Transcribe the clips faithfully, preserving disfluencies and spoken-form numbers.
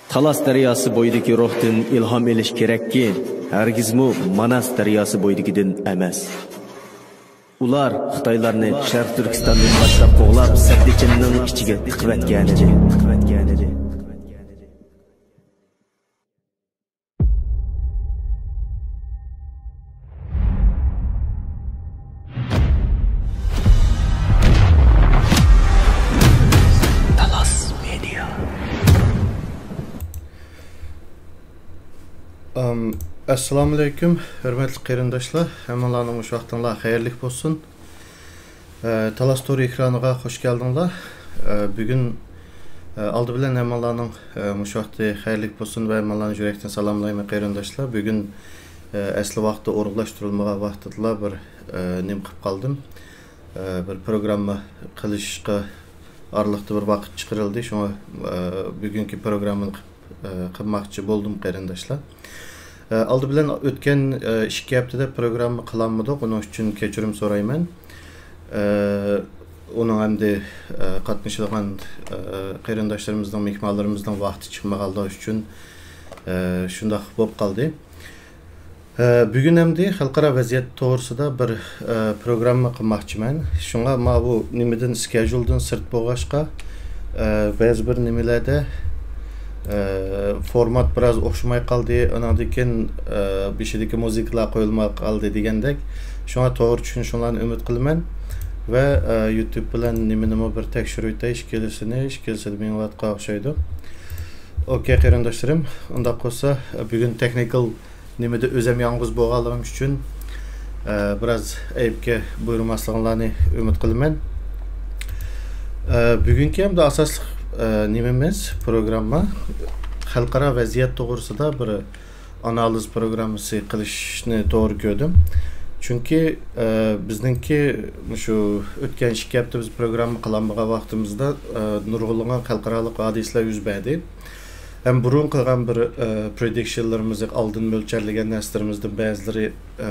تالاس دەرياسى بويىدىكى روھتىن ئىلھام ئېلىش كېرەككى، ھەرگىزمۇ ماناس دەرياسى بويىدىكىدىن ئەمەس. ئۇلار خىتايلارنى شەرقىي تۈركىستاندىن باشلاپ قوغلاپ، سەددىچىننىڭ ئىچىگە تىقىۋەتكەنىدى. تالاس مېدىيا. ئەم، ئەسسالامۇئەلەيكۇم، ھۆرمەتلىك قېرىنداشلار. ھەممىڭلارنىڭ مۇشۇ ۋاقتىڭلار خەيرلىك بولسۇن. ئە، تالاس تورى ئېكرانىغا خوش كەلدىڭلار. ئە، بۈگۈن، ئە، ئالدى بىلەن ھەممىڭلارنىڭ، ئە، مۇشۇ ۋاقتى خەيرلىك بولسۇن ۋە ھەممىڭلارنى يۈرەكتىن سالاملايمەن، قېرىنداشلار. بۈگۈن، ئە، ئەسلى ۋاقتى ئورۇنلاشتۇرۇلمىغان ۋاقتىدىلا بىر، ئە، نېمە قىلىپ قالدىم. ئە، بىر پروگرامما قىلىشقا ئارىلىقتا بىر ۋاقىت چىقىرىلدى. شۇڭا، ئە، بۈگۈنكى پروگراممىنى قىلىپ، ئە، قىلماقچى بولدۇم، قېرىنداشلار. ئە، ئالدى بىلەن ئۆتكەن، ئە، ئىككى ھەپتىدە پروگرامما قىلالمىدۇق، ئۇنىڭ ئۈچۈن كەچۈرۈم سورايمەن. ئە، ئۇنىڭ ئەمدى، ئە، قاتنىشىدىغان، ئە، قېرىنداشلىرىمىزنىڭ، مېھمانلىرىمىزنىڭ ۋاقتى چىقمىغانلىقى ئۈچۈن، ئە، شۇنداق بولۇپ قالدى. ئە، بۈگۈن ئەمدى خەلقئارا ۋەزىيەت توغرىسىدا بىر، ئە، پروگرامما قىلماقچىمەن. شۇڭا ماۋۇ نېمىدىن، سكېژۇلدىن سىرت بولغاچقا، ئە، بەزى بىر نېمىلەردە، ئە، فورمات بىراز ئوخشىماي قالدى. ئاناندىن كېيىن، ئە، بېشىدىكى مۇزىكىلار قويۇلماي قالدى دېگەندەك. شۇڭا توغرا چۈشىنىشىڭلارنى ئۈمىد قىلىمەن. ۋە، ئە، يۇتۇب بىلەن نېمىنىمۇ بىر تەكشۈرۈۋېتەي، ئىككىلىسىنى، ئىككىلىسىدە مېڭىۋاتقان ئوخشايدۇ. ئوكەي، قېرىنداشلىرىم، ئۇنداق بولسا، بۈگۈن تېخنىكال نېمىدە ئۆزەم يالغۇز بولغانلىقىم ئۈچۈن، ئە، بىراز ئەيىبكە بۇيرۇماسلىقىڭلارنى ئۈمىد قىلىمەن. ئە، بۈگۈنكى ھەمدە ئاساسلىق، ئە، نېمىمىز، پروگرامما، خەلقئارا ۋەزىيەت توغرىسىدا بىر ئانالىز پروگراممىسى قىلىشنى توغرا كۆردۈم. چۈنكى، ئە، بىزنىڭكى مۇشۇ ئۆتكەن ئىككى ھەپتە بىز پروگرامما قىلالمىغان ۋاقتىمىزدا، ئە، نۇرغۇنلىغان خەلقئارالىق ھادىسىلەر يۈز بەردى. ھەم بۇرۇن قىلغان بىر، ئە، پرېدىكشنلىرىمىز، ئالدىن مۆلچەرلىگەن نەرسىلىرىمىزدىن بەزىلىرى، ئە،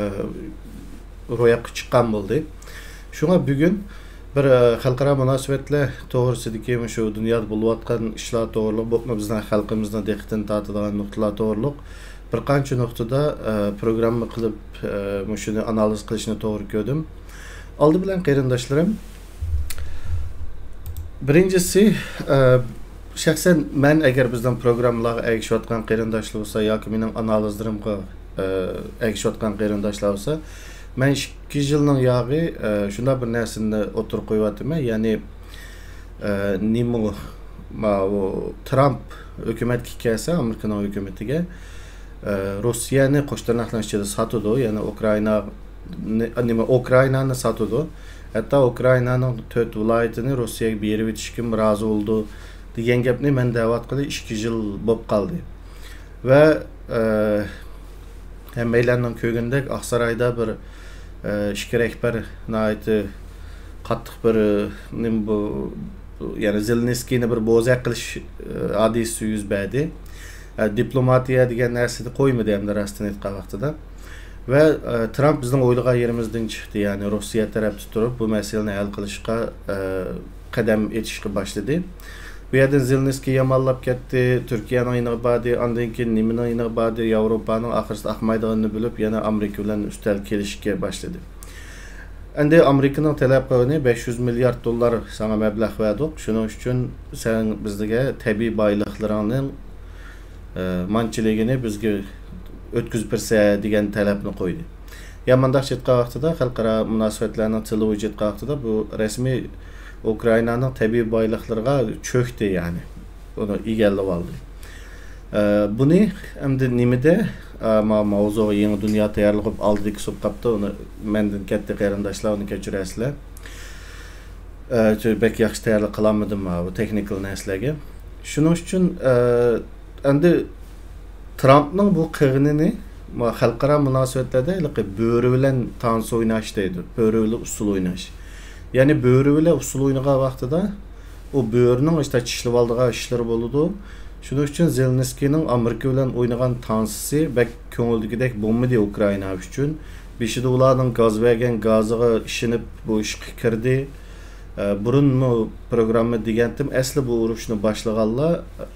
روياپقا چىققان بولدى. شۇڭا بۈگۈن بىر، ئە، خەلقئارا مۇناسىۋەتلەر توغرىسىدىكى مۇشۇ دۇنيادا بولۇۋاتقان ئىشلار توغرىلىق، بولۇپمۇ بىزنىڭ خەلقىمىزنىڭ دىققىتىنى تارتىدىغان نۇقتىلار توغرىلىق بىر قانچە نۇقتىدا، ئە، پروگرامما قىلىپ، ئە، مۇشۇنى ئانالىز قىلىشنى توغرا كۆردۈم. ئالدى بىلەن قېرىنداشلىرىم، بىرىنچىسى، ئە، شەخسەن مەن ئەگەر بىزنىڭ پروگراممىلارغا ئەگىشىۋاتقان قېرىنداشلار بولسا ياكى مېنىڭ ئانالىزلىرىمغا، ئە، ئەگىشىۋاتقان قېرىنداشلار بولسا، مەن ئىككى يىلنىڭ ياغى، ئە، شۇنداق بىر نەرسىنى ئوتتۇرىغا قويۇۋاتىمەن. يەنى، ئە، نېمە، ماۋۇ ترامپ ھۆكۈمەتكە كەلسە، ئامېرىكىنىڭ ھۆكۈمىتىگە، ئە، روسىيەنى قوش تىرناقلار ئىچىدە ساتىدۇ، يەنى ئۇكرائىنا، نېمە، ئۇكرائىنانى ساتىدۇ. ھەتتا ئۇكرائىنانىڭ تۆت ۋىلايىتىنى روسىيەگە بېرىۋېتىشكىمۇ رازى بولىدۇ دېگەن گەپنى مەن دەۋاتقىلى ئىككى يىل بولۇپ قالدى. ۋە، ئە، ھەممەيلەننىڭ كۆرگىنىدەك، ئاقسارايدا بىر، ئە، ئىككى رەھبەر ناھايىتى قاتتىق بىر، ئە، نېمە بۇ، بۇ، يەنى زېلېنسكىينى بىر بوزەك قىلىش، ئە، ھادىسىسى يۈز بەردى. ئە، دىپلوماتىيە دېگەن نەرسىنى قويمىدى ئەمدى راستىنى ئېيتقان ۋاقتىدا. ۋە، ئە، ترامپ بىزنىڭ ئويلىغان يېرىمىزدىن چىقتى، يەنى روسىيە تەرەپتە تۇرۇپ بۇ مەسىلىنى ھەل قىلىشقا، ئە، قەدەم ئېتىشقا باشلىدى. بۇ يەردىن زېلېنسكىي يامانلاپ كەتتى، تۈركىيەنىڭ يېنىغا باردى، ئاندىن كېيىن نېمىنىڭ يېنىغا باردى، ياۋروپانىڭ ئاخىرسىدا ئاقمايدىغىنىنى بىلىپ، يەنە ئامېرىكا بىلەن ئۈستەل كېلىشكە باشلىدى. ئەمدى ئامېرىكىنىڭ تەلەپ قىلغىنى، بەش يۈز مىليارد دوللار ساڭا مەبلەغ بەردۇق، شۇنىڭ ئۈچۈن سەن بىزگە تەبىئىي بايلىقلىرىڭنىڭ، ئە، مانچىلىكىنى بىزگە ئۆتكۈزۈپ بەرسە دېگەن تەلەپنى قويدى. يا مۇنداقچە ئېيتقان ۋاقتىدا، خەلقئارا مۇناسىۋەتلەرنىڭ تىلى بويىچە ئېيتقان ۋاقتىدا، بۇ رەسمىي ئۇكرائىنانىڭ تەبىئىي بايلىقلىرىغا چۆكتى، يەنى ئۇنى ئىگىلىۋالدى. ئە، بۇنى ئەمدى نېمىدە، ئە، ما-، ماۋزۇغا يېڭى دۇنيا تەييارلىق قىلىپ ئالدىدىكى سوپ قاپتۇ، ئۇنى مەندىن كەتتى قېرىنداشلار، ئۇنى كەچۈرەرسىلەر. ئە، چۈ-، بەك ياخشى تەييارلىق قىلالمىدىم ماۋۇ تېخنىكال نەرسىلەرگە. شۇنىڭ ئۈچۈن، ئە، ئەمدى ترامپنىڭ بۇ قىلغىنىنى ما-، خەلقئارا مۇناسىۋەتلەردە ھېلىقى بۆرە بىلەن تانسا ئويناش دەيدۇ، بۆرە بىلەن ئۇسسۇل ئويناش. يەنى بۆرە بىلەن ئۇسسۇل ئوينىغان ۋاقتىدا ئۇ بۆرىنىڭ ئىشتا چىشلىۋالىدىغان ئىشلىرى بولىدۇ. شۇنىڭ ئۈچۈن زېلېنسكىينىڭ ئامېرىكا بىلەن ئوينىغان تانسىسى بەك كۆڭۈلدىكىدەك بولمىدى ئۇكرائىنا ئۈچۈن. بېشىدا ئۇلارنىڭ گاز بەرگەن گازىغا ئىشىنىپ بۇ ئىشقا كىردى. ئە، بۇرۇنمۇ پروگرامما دېگەنتىم، ئەسلى بۇ ئۇرۇشنى باشلىغانلار، ئە،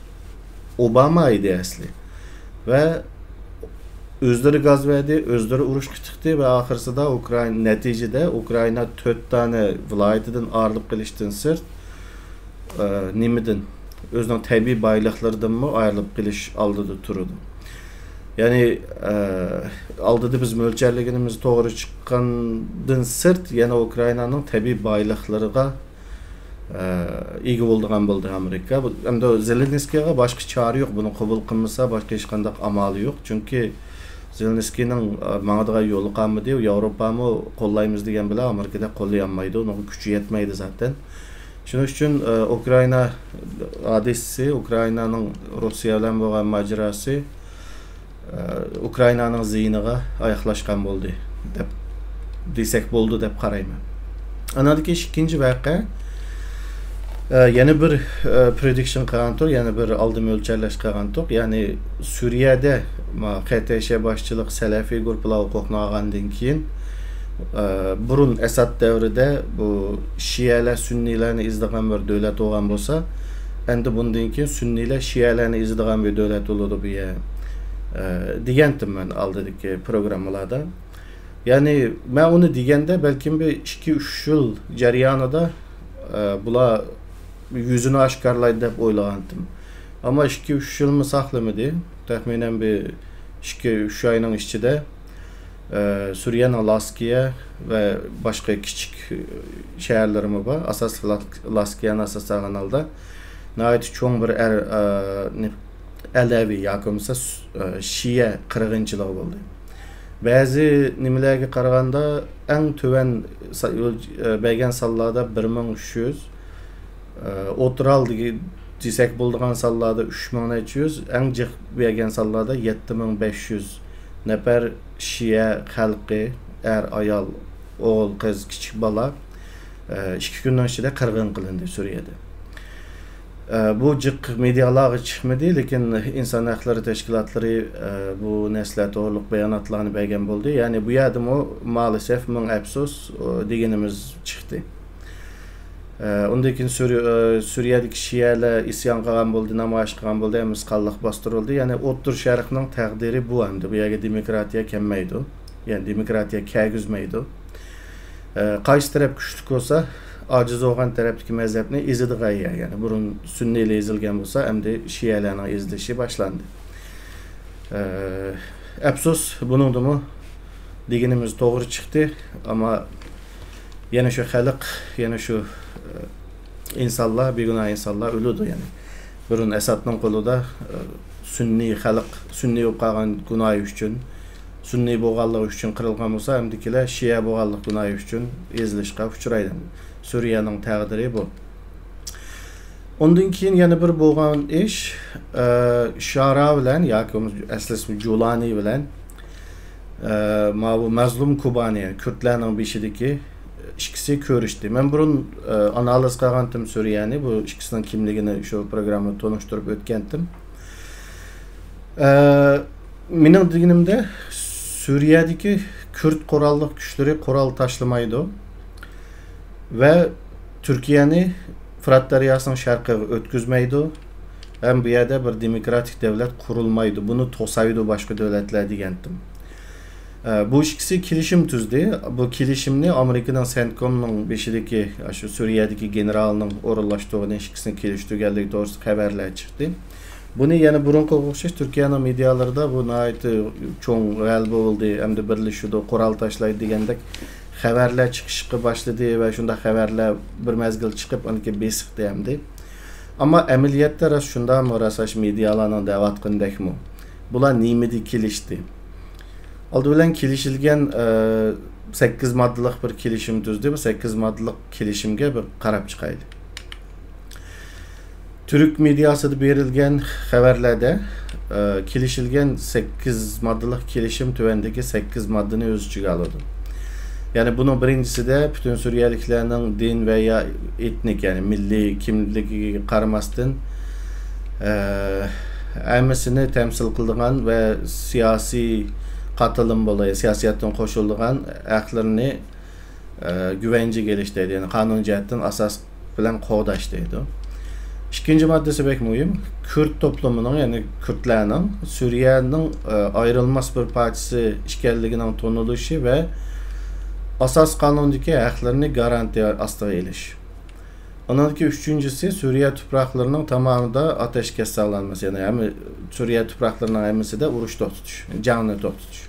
ئوباما ئىدى ئەسلى. ۋە ئۆزلىرى گاز بەردى، ئۆزلىرى ئۇرۇشقا تىقتى ۋە ئاخىرسىدا ئۇكرائىنا، نەتىجىدە ئۇكرائىنا تۆت دانە ۋىلايىتىدىن ئايرىلىپ قېلىشتىن سىرت، ئە، نېمىدىن، ئۆزىنىڭ تەبىئىي بايلىقلىرىدىنمۇ ئايرىلىپ قېلىش ئالدىدا تۇرىدۇ. يەنى، ئە، ئالدىدا بىز مۆلچەرلىگىنىمىز توغرا چىققاندىن سىرت، يەنە ئۇكرائىنانىڭ تەبىئىي بايلىقلىرىغا ئىگە بولىدىغان بولدى ئامېرىكا. بۇ، ئەمدى زېلېنسكىيغا باشقا چارە يوق، بۇنى قوبۇل قىلمىسا باشقا ھېچقانداق ئامالى يوق. چۈنكى زېلېنسكىينىڭ، ئە، ماڭىدىغان يولى قالمىدى. ياۋروپامۇ قوللايمىز دېگەن بىلەن ئامېرىكىدەك قوللىيالمايدۇ، ئۇنىڭغا كۈچى يەتمەيدۇ زاتەن. شۇنىڭ ئۈچۈن، ئە، ئۇكرائىنا ھادىسىسى، ئۇكرائىنانىڭ روسىيە بىلەن بولغان ماجىراسى، ئە، ئۇكرائىنانىڭ زىيىنىغا ئاياغلاشقان بولدى دەپ دېسەك بولىدۇ دەپ قارايمەن. ئاناندىن كېيىن ئىككىنچى ۋەقە، ئە، يەنە بىر، ئە، پرېدىكشن قىلغانتۇق، يەنە بىر ئالدى مۆلچەرلەش قىلغانتۇق. يەنى سۈرىيەدە ما-، قەتەيشە باشچىلىق سەلەفىي گۇرۇپپىلار ھوقۇقنى ئالغاندىن كېيىن، ئە، بۇرۇن ئەسەد دەۋرىدە بۇ شىئەلەر سۈننىيلەرنى ئېزىدىغان بىر دۆلەت بولغان بولسا، ئەمدى بۇندىن كېيىن سۈننىيلەر شىئەلەرنى ئېزىدىغان بىر دۆلەت بولىدۇ بۇ يەر، ئە، دېگەنتىم مەن ئالدىدىكى پروگراممىلاردا. يەنى مەن ئۇنى دېگەندە بەلكىم بىر ئىككى، ئۈچ يىل جەريانىدا، ئە، بۇلار يۈزىنى ئاشكارىلايدۇ دەپ ئويلىغانتىم. ئەمما ئىككى، ئۈچ يىلمۇ ساقلىمىدى. تەخمىنەن بىر ئىككى، ئۈچ ئاينىڭ ئىچىدە، ئە، سۈرىيەنىڭ لاسكىيە ۋە باشقا كىچىك شەھەرلىرىمۇ بار. ئاساسلىق لاس-، لاسكىيەنى ئاساس ئالغان ھالدا ناھايىتى چوڭ بىر ئەر-، ئە، نېف-، ئەلەۋى ياكى بولمىسا س-، ئە، شىئە قىرغىنچىلىقى بولدى. بەزى نېمىلەرگە قارىغاندا، ئەڭ تۆۋەن سا-، ئۆلچ-، ئە، بەرگەن سانلاردا بىر مىڭ ئۈچ يۈز، ئە، ئوتتۇرا ھالدىكى دېسەك بولىدىغان سانلاردا ئۈچ مىڭ نەچچە يۈز، ئەڭ جىق بەرگەن سانلاردا يەتتە مىڭ بەش يۈز نەپەر شىئە خەلقى، ئەر، ئايال، ئوغۇل، قىز، كىچىك بالا، ئە، ئىككى كۈننىڭ ئىچىدە قىرغىن قىلىندى سۈرىيەدە. ئە، بۇ جىق مېدىيالارغا چىقمىدى، لېكىن ئىنسان ھەقلىرى تەشكىلاتلىرى، ئە، بۇ نەرسىلەر توغرۇلۇق باياناتلارنى بەرگەن بولدى. يەنى بۇ يەردىمۇ مائالىسەف، مىڭ ئەپسۇس، ئۇ، دېگىنىمىز چىقتى. ئە، ئۇندىن كېيىن سۈرى-، ئە، سۈرىيەدىكى شىئەلەر ئىسيان قىلغان بولدى، نامايىش قىلغان بولدى، ھەممىسى قانلىق باستۇرۇلدى. يەنى ئوتتۇرا شەرقنىڭ تەقدىرى بۇ ئەمدى. بۇ يەرگە دېموكراتىيە كەلمەيدۇ. يەنى دېموكراتىيە كەلگۈزمەيدۇ. ئە، قايسى تەرەپ كۈچلۈك بولسا، ئاجىز بولغان تەرەپتىكى مەزھەپنى ئېزىدىغان يەر. يەنى بۇرۇن سۈننىيلەر ئېزىلگەن بولسا، ئەمدى شىئەلەرنىڭ ئېزىلىشى باشلاندى. ئە، ئەپسۇس، بۇنىڭدىمۇ دېگىنىمىز توغرا چىقتى. ئەمما يەنە شۇ خەلق، يەنە شۇ، ئە، ئىنسانلار، بىگۇناھ ئىنسانلار ئۆلىدۇ يەنە. بۇرۇن ئەسەدنىڭ قولىدا، ئە، سۈننىي خەلق، سۈننىي بولۇپ قالغان گۇناھى ئۈچۈن، سۈننىي بولغانلىقى ئۈچۈن قىرىلغان بولسا، ئەمدىكىلەر شىئە بولغانلىق گۇناھى ئۈچۈن ئېزىلىشقا ئۇچرايدۇ. سۈرىيەنىڭ تەقدىرى بۇ. ئۇندىن كېيىن يەنە بىر بولغان ئىش، ئە، شارا بىلەن ياكى بولمىسا ئەسلى ئىسمى جۇلانى بىلەن، ئە، ماۋۇ مەزلۇم كوبانى، يەنى كۈردلەرنىڭ بېشىدىكى ئىككىسى كۆرۈشتى. مەن بۇرۇن، ئە، ئانالىز قىلغانتىم سۈرىيەنى، بۇ ئىككىسىنىڭ كىملىكىنى شۇ پروگراممىدا تونۇشتۇرۇپ ئۆتكەنتىم. ئە، مېنىڭ دېگىنىمدە، سۈرىيەدىكى كۈرد قوراللىق كۈچلىرى قورال تاشلىمايدۇ ۋە تۈركىيەنى فۇرات دەرياسىنىڭ شەرقىگە ئۆتكۈزمەيدۇ ھەم بۇ يەردە بىر دېموكراتىك دۆلەت قۇرۇلمايدۇ، بۇنى توسايدۇ باشقا دۆلەتلەر دېگەنتىم. ئە، بۇ ئىككىسى كېلىشىم تۈزدى. بۇ كېلىشىمنى ئامېرىكىنىڭ سېنتكومنىڭ بېشىدىكى، ئاشۇ سۈرىيەدىكى گېنېرالنىڭ ئورۇنلاشتۇرغىنى، ئىككىسىنى كېلىشتۈرگەنلىكى توغرىسىدا خەۋەرلەر چىقتى. بۇنى يەنە بۇرۇنقىغا ئوخشاش تۈركىيەنىڭ مېدىيالىرىدا بۇ ناھايىتى چوڭ غەلىبە بولدى، ئەمدى بىرلىشىدۇ، قورال تاشلايدۇ دېگەندەك خەۋەرلەر چىقىشقا باشلىدى ۋە شۇنداق خەۋەرلەر بىر مەزگىل چىقىپ، ئاندىن كېيىن بېسىقتى ئەمدى. ئەمما ئەمەلىيەتتە راست شۇنداقمۇ، راست ئاشۇ مېدىيالارنىڭ دەۋاتقىنىدەكمۇ؟ بۇلار نېمىدە كېلىشتى؟ ئالدى بىلەن كېلىشىلگەن، ئە، سەككىز ماددىلىق بىر كېلىشىم تۈزدى. بۇ سەككىز ماددىلىق كېلىشىمگە بىر قاراپ چىقايلى. تۈرك مېدىياسىدا بېرىلگەن خەۋەرلەردە، ئە، كېلىشىلگەن سەككىز ماددىلىق كېلىشىم تۆۋەندىكى سەككىز ماددىنى ئۆز ئىچىگە ئالىدۇ. يەنى بۇنىڭ بىرىنچىسىدە پۈتۈن سۈرىيەلىكلەرنىڭ دىن ۋە يا ئېتنىك، يەنى مىللىي كىملىكىگە قارىماستىن، ئە، ھەممىسىنى تەمسىل قىلىدىغان ۋە سىياسىي قاتلام بولغان، سىياسىيەتتىن قوشۇلىدىغان ھەقلىرىنى، ئە، گۈۋەنجىگە ئېلىش دەيدۇ. يەنى قانۇن جەھەتتىن ئاساس بىلەن قوغداش دەيدۇ. ئىككىنچى ماددىسى بەك مۇھىم. كۈرد توپلىمىنىڭ، يەنى كۈردلەرنىڭ سۈرىيەنىڭ، ئە، ئايرىلماس بىر پارچىسى ئىكەنلىكىنىڭ تونۇلۇشى ۋە ئاساسىي قانۇندىكى ھەقلىرىنى گارانتىيە ئاستىغا ئېلىش. ئانىڭدىكى ئۈچىنچىسى، سۈرىيە تۇپراقلىرىنىڭ تامامىدا ئاتەشكەس ساقلانمىسى، يەنى ھەممە سۈرىيە تۇپراقلىرىنىڭ ھەممىسىدە ئۇرۇش توختىتىش، جەڭنى توختىتىش.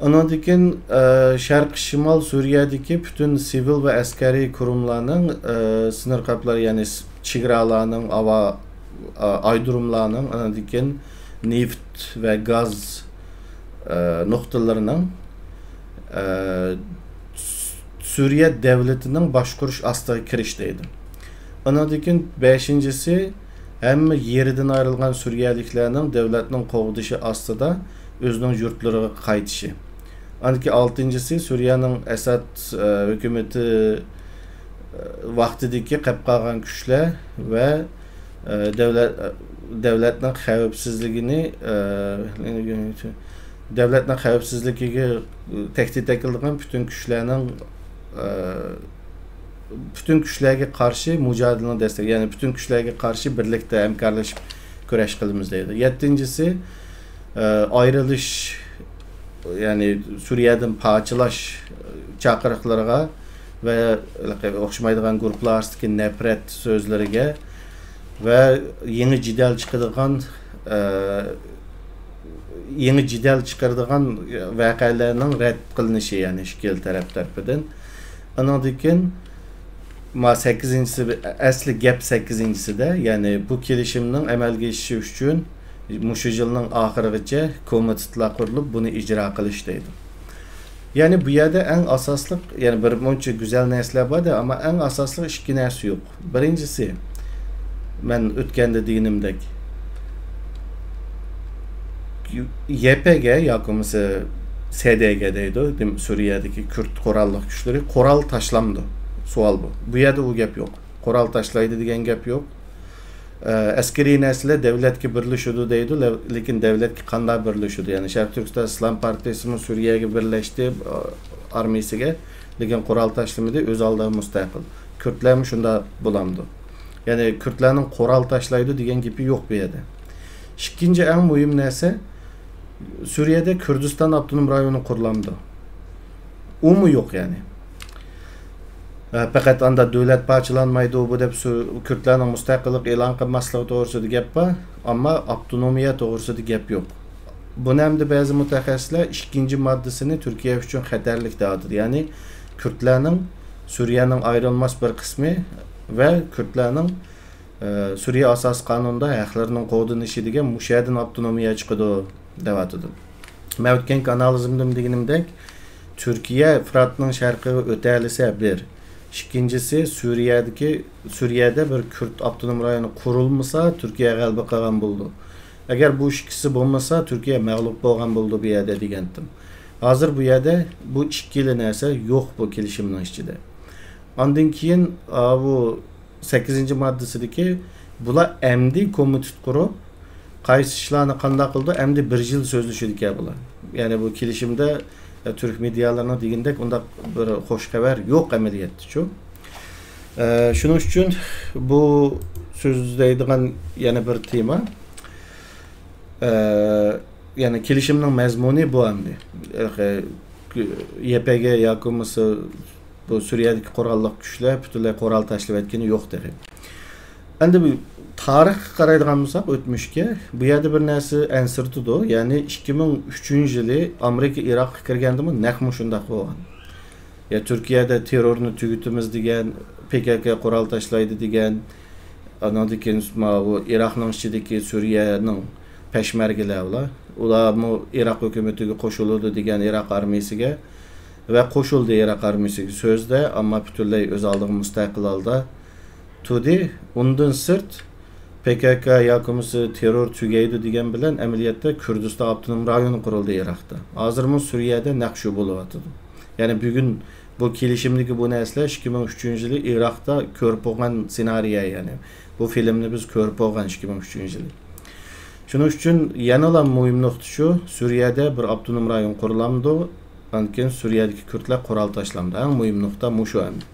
ئانىڭدىن كېيىن، ئە، شەرقىي شىمال سۈرىيەدىكى پۈتۈن سىۋىل ۋە ئەسكەرىي قۇرۇملارنىڭ، ئە، سىنىر قاپلار، يەنى س-، چېگرالارنىڭ، ھاۋا، ئە، ئايرودروملارنىڭ، ئانىڭدىن كېيىن نېفىت ۋە گاز، ئە، نۇقتىلىرىنىڭ، ئە، س-، سۈرىيە دەۋلىتىنىڭ باشقۇرۇش ئاستىغا كىرىش دەيدۇ. ئانىڭدىن كېيىن بەشىنچىسى، ھەممە يېرىدىن ئايرىلغان سۈرىيەلىكلەرنىڭ دۆلەتنىڭ قوغدىشى ئاستىدا ئۆزىنىڭ يۇرتلىرىغا قايتىشى. ئاندىكى ئالتىنچىسى، سۈرىيەنىڭ ئەسەد، ئە، ھۆكۈمىتى، ئە، ۋاقتىدىكى قېلىپ قالغان كۈچلەر ۋە، ئە، دۆلەت، ئە، دۆلەتنىڭ خەۋپسىزلىكىنى، ئە، دۆلەتنىڭ خەۋپسىزلىكىگە تەھدىت ئەكېلىدىغان پۈتۈن كۈچلەرنىڭ، ئە، پۈتۈن كۈچلەرگە قارشى مۇجادىلىنى دەستەك، يەنى پۈتۈن كۈچلەرگە قارشى بىرلىكتە ھەمكارلىشىپ كۈرەش قىلىمىز دەيدۇ. يەتتىنچىسى، ئە، ئايرىلىش، يەنى سۈرىيەدىن پارچىلاش چاقىرىقلىرىغا ۋە ئوخشىمايدىغان گۇرۇپپىلار ئارىسىدىكى نەپرەت سۆزلىرىگە ۋە يېڭى جېدەل چىقىدىغان، ئە، يېڭى جېدەل چىقىرىدىغان ۋەقەلەرنىڭ رەت قىلىنىشى، يەنى ئىككىلا تەرەپ تەرىپىدىن. ئانىڭدىن كېيىن، ما سەككىزىنچىسى، ئەسلى گەپ سەككىزىنچىسىدە، يەنى بۇ كېلىشىمنىڭ ئەمەلگە ئېشىشى ئۈچۈن مۇشۇ يىلنىڭ ئاخىرىغىچە كومىتېتلار قۇرۇلۇپ، بۇنى ئىجرا قىلىش دەيدۇ. يەنى بۇ يەردە ئەڭ ئاساسلىق، يەنى بىر مۇنچە گۈزەل نەرسىلەر بار-دە، ئەمما ئەڭ ئاساسلىق ئىككى نەرسە يوق. بىرىنچىسى، مەن ئۆتكەندە دېگىنىمدەك، يەپەگە ياكى بولمىسا سەدەگە دەيدۇ، دېم-، سۈرىيەدىكى كۈرد قوراللىق كۈچلىرى قورال تاشلامدۇ؟ سوئال بۇ. بۇ يەردە ئۇ گەپ يوق. قورال تاشلايدۇ دېگەن گەپ يوق. ئە، ئەسكىرىي نەرسىلەر دەۋلەتكە بىرلىشىدۇ دەيدۇ، لە-، لېكىن دەۋلەتكە قانداق بىرلىشىدۇ؟ يەنى شەرقىي تۈركىستان ئىسلام پارتىيىسىمۇ سۈرىيەگە بىرلەشتى، ئارمىيىسىگە، لېكىن قورال تاشلىمىدى، ئۆز ئالدىغا مۇستەقىل. كۈردلەرمۇ شۇنداق بولامدۇ؟ يەنى كۈردلەرنىڭ قورال تاشلايدۇ دېگەن گېپى يوق بۇ يەردە. ئىككىنچى ئەڭ مۇھىم نەرسە، سۈرىيەدە كۈردىستان ئاپتونوم رايونى قۇرۇلامدۇ؟ ئۇمۇ يوق يەنى. ئە، پەقەت ئاندا دۆلەت پارچىلانمايدۇ بۇ دەپ سۈ-، كۈردلەرنىڭ مۇستەقىللىق ئېلان قىلماسلىقى توغرىسىدا گەپ بار، ئەمما ئاپتونومىيە توغرىسىدا گەپ يوق. بۇنى ئەمدى بەزى مۇتەخەسسىسلەر ئىككىنچى ماددىسىنى تۈركىيە ئۈچۈن خەتەرلىك دەۋاتىدۇ. يەنى كۈردلەرنىڭ سۈرىيەنىڭ ئايرىلماس بىر قىسمى ۋە كۈردلەرنىڭ، ئە، سۈرىيە ئاساسىي قانۇنىدا ھەقلىرىنىڭ قوغدىنىشى دېگەن مۇشۇ يەردىن ئاپتونومىيە چىقىدۇ دەۋاتىدۇ. مەن ئۆتكەنكى ئانالىزىمدىمۇ دېگىنىمدەك، تۈركىيە فۇراتنىڭ شەرقىگە ئۆتەلىسە بىر. ئىككىنچىسى، سۈرىيەدىكى، سۈرىيەدە بىر كۈرد ئاپتونوم رايونى قۇرۇلمىسا، تۈركىيە غەلىبە قىلغان بولىدۇ. ئەگەر بۇ ئىككىسى بولمىسا، تۈركىيە مەغلۇپ بولغان بولىدۇ بۇ يەردە دېگەنتىم. ھازىر بۇ يەردە بۇ ئىككىلا نەرسە يوق بۇ كېلىشىمنىڭ ئىچىدە. ئاندىن كېيىن، ئا، بۇ سەككىزىنچى ماددىسىدىكى بۇلار ئەمدى كومىتېت قۇرۇپ، قايسى ئىشلارنى قانداق قىلىدۇ، ئەمدى بىر يىل سۆزلىشىدىكەن بۇلار. يەنى بۇ كېلىشىمدە، ئە، تۈرك مېدىيالىرىنىڭ دېگىنىدەك ئۇنداق بىر خوش خەۋەر يوق ئەمەلىيەتتىچۇ. ئە، شۇنىڭ ئۈچۈن بۇ سۆزلەيدىغان يەنە بىر تېما، ئە، يەنى كېلىشىمنىڭ مەزمۇنى بۇ ئەمدى. ئە، يەپەگە ياكى بولمىسا بۇ سۈرىيەدىكى قوراللىق كۈچلەر پۈتۈنلەي قورال تاشلىۋەتكىنى يوق تېخى. ئەمدى بۇ تارىخقا قارايدىغان بولساق، ئۆتمۈشكە، بۇ يەردە بىر نەرسە ئەنسىرىتىدۇ. يەنى ئىككى مىڭ ئۈچىنچى يىلى ئامېرىكا ئىراققا كىرگەندىمۇ نەق مۇشۇنداق بولغان. يا تۈركىيەدە تېررورنى تۈگىتىمىز دېگەن، پې كې كې قورال تاشلايدۇ دېگەن، ئانىڭدىن كېيىن ماۋۇ ئىراقنىڭ ئىچىدىكى سۈرىيەنىڭ پەشمەرگىلەر ئۇلار. ئۇلارمۇ ئىراق ھۆكۈمىتىگە قوشۇلىدۇ دېگەن، ئىراق ئارمىيىسىگە ۋە قوشۇلدى ئىراق ئارمىيىسىگە سۆزدە، ئەمما پۈتۈنلەي ئۆز ئالدىغا مۇستەقىل ھالدا تۇردى. ئۇندىن سىرت، پې كې كې ياكى بولمىسا تېررور تۈگەيدۇ دېگەن بىلەن ئەمەلىيەتتە كۈردىستان ئاپتونوم رايونى قۇرۇلدى ئىراقتا. ھازىرمۇ سۈرىيەدە نەق شۇ بولۇۋاتىدۇ. يەنى بۈگۈن بۇ كېلىشىمدىكى بۇ نەرسىلەر ئىككى مىڭ ئۈچىنچى يىلى ئىراقتا كۆرۈپ بولغان سېنارىيە، يەنى بۇ فىلىمنى بىز كۆرۈپ بولغان ئىككى مىڭ ئۈچىنچى يىلى. شۇنىڭ ئۈچۈن يەنىلا مۇھىم نۇقتا شۇ، سۈرىيەدە بىر ئاپتونوم رايون قۇرۇلامدۇ؟ ئاندىن كېيىن سۈرىيەدىكى كۈردلەر قورال تاشلامدۇ؟ ئەڭ مۇھىم نۇقتا مۇشۇ ئەمدى.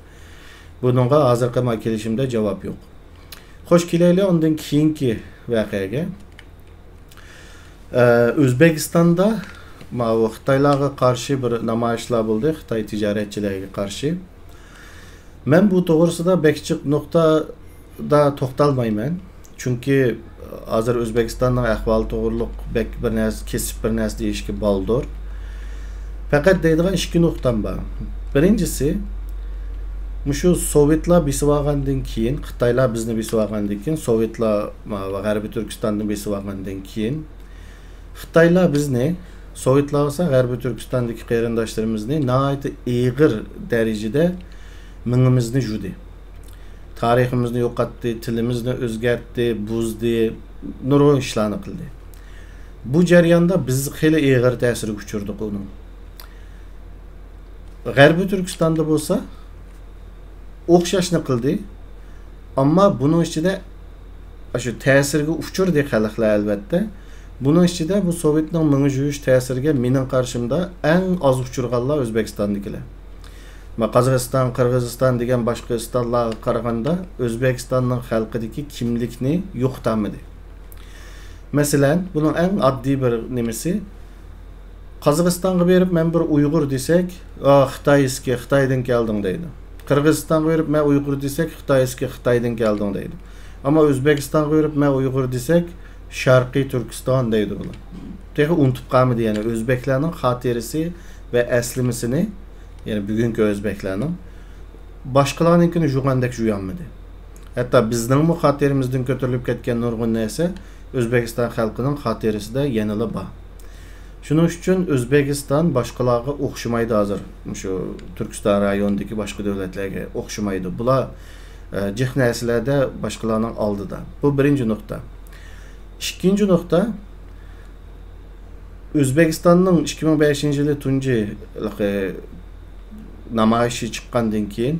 بۇنىڭغا ھازىرقى ما كېلىشىمدە جاۋاب يوق. خوش، كېلەيلى ئاندىن كېيىنكى ۋەقەگە. ئە، ئۆزبېكىستاندا ماۋۇ خىتايلارغا قارشى بىر نامايىشلار بولدى، خىتاي تىجارەتچىلەرگە قارشى. مەن بۇ توغرىسىدا بەك جىق نۇقتىدا توختالمايمەن. چۈنكى ھازىر ئۆزبېكىستاننىڭ ئەھۋالى توغرۇلۇق بەك بىر نەرسە، كېسىپ بىر نەرسە دېيىشكە بالدۇر. پەقەت دەيدىغان ئىككى نۇقتام بار. بىرىنچىسى، مۇشۇ سوۋېتلار بېسىۋالغاندىن كېيىن، خىتايلار بىزنى بېسىۋالغاندىن كېيىن، سوۋېتلار، ا، غەربىي تۈركىستاننى بېسىۋالغاندىن كېيىن، خىتايلار بىزنى، سوۋېتلار بولسا غەربىي تۈركىستاندىكى قېرىنداشلىرىمىزنى ناھايىتى ئېغىر دەرىجىدە مېڭىمىزنى يۇدى. تارىخىمىزنى يوقاتتى، تىلىمىزنى ئۆزگەرتتى، بۇزدى، نۇرغۇن ئىشلارنى قىلدى. بۇ جەرياندا بىز خېلى ئېغىر تەسىرگە ئۇچرىدۇق ئۇنىڭ. غەربىي تۈركىستاندا بولسا ئوخشاشنى قىلدى. ئەمما بۇنىڭ ئىچىدە شۇ تەسىرگە ئۇچرىدى خەلقلەر، ئەلۋەتتە. بۇنىڭ ئىچىدە بۇ سوۋېتنىڭ مېڭە يۇيۇش تەسىرىگە مېنىڭ قارىشىمدا ئەڭ ئاز ئۇچرىغانلار ئۆزبېكىستاندىكىلەر. ما، قازاقىستان، قىرغىزىستان دېگەن باشقا ئىستانلارغا قارىغاندا ئۆزبېكىستاننىڭ خەلقىدىكى كىملىكنى يوقىتالمىدى. مەسىلەن، بۇنىڭ ئەڭ ئاددىي بىر نېمىسى، قازاقىستانغا بېرىپ مەن بىر ئۇيغۇر دېسەك، «ئا، خىتايسكى، خىتايدىن كەلدىڭ» دەيدۇ. قىرغىزىستانغا بېرىپ مەن ئۇيغۇر دېسەك، «خىتايسكى، خىتايدىن كەلدىڭ» دەيدۇ. ئەمما ئۆزبېكىستانغا بېرىپ مەن ئۇيغۇر دېسەك، «شەرقىي تۈركىستان» دەيدۇ بۇلار. تېخى ئۇنتۇپ قالمىدى، يەنى ئۆزبەكلەرنىڭ خاتىرىسى ۋە ئەسلىمىسىنى، يەنى بۈگۈنكى ئۆزبەكلەرنىڭ باشقىلارنىڭكىنى جۇغاندەك جۇيالمىدى. ھەتتا بىزنىڭمۇ خاتىرىمىزدىن كۆتۈرۈلۈپ كەتكەن نۇرغۇن نەرسە ئۆزبېكىستان خەلقىنىڭ خاتىرىسىدە يەنىلا بار. شۇنىڭ ئۈچۈن ئۆزبېكىستان باشقىلارغا ئوخشىمايدۇ ھازىر. مۇشۇ تۈركىستان رايونىدىكى باشقا دۆلەتلەرگە ئوخشىمايدۇ. بۇلار، ئە، جىق نەرسىلەردە باشقىلارنىڭ ئالدىدا. بۇ بىرىنچى نۇقتا. ئىككىنچى نۇقتا، ئۆزبېكىستاننىڭ ئىككى مىڭ بەشىنچى يىلى تۇنجى، ھېلىقى، نامايىشى چىققاندىن كېيىن،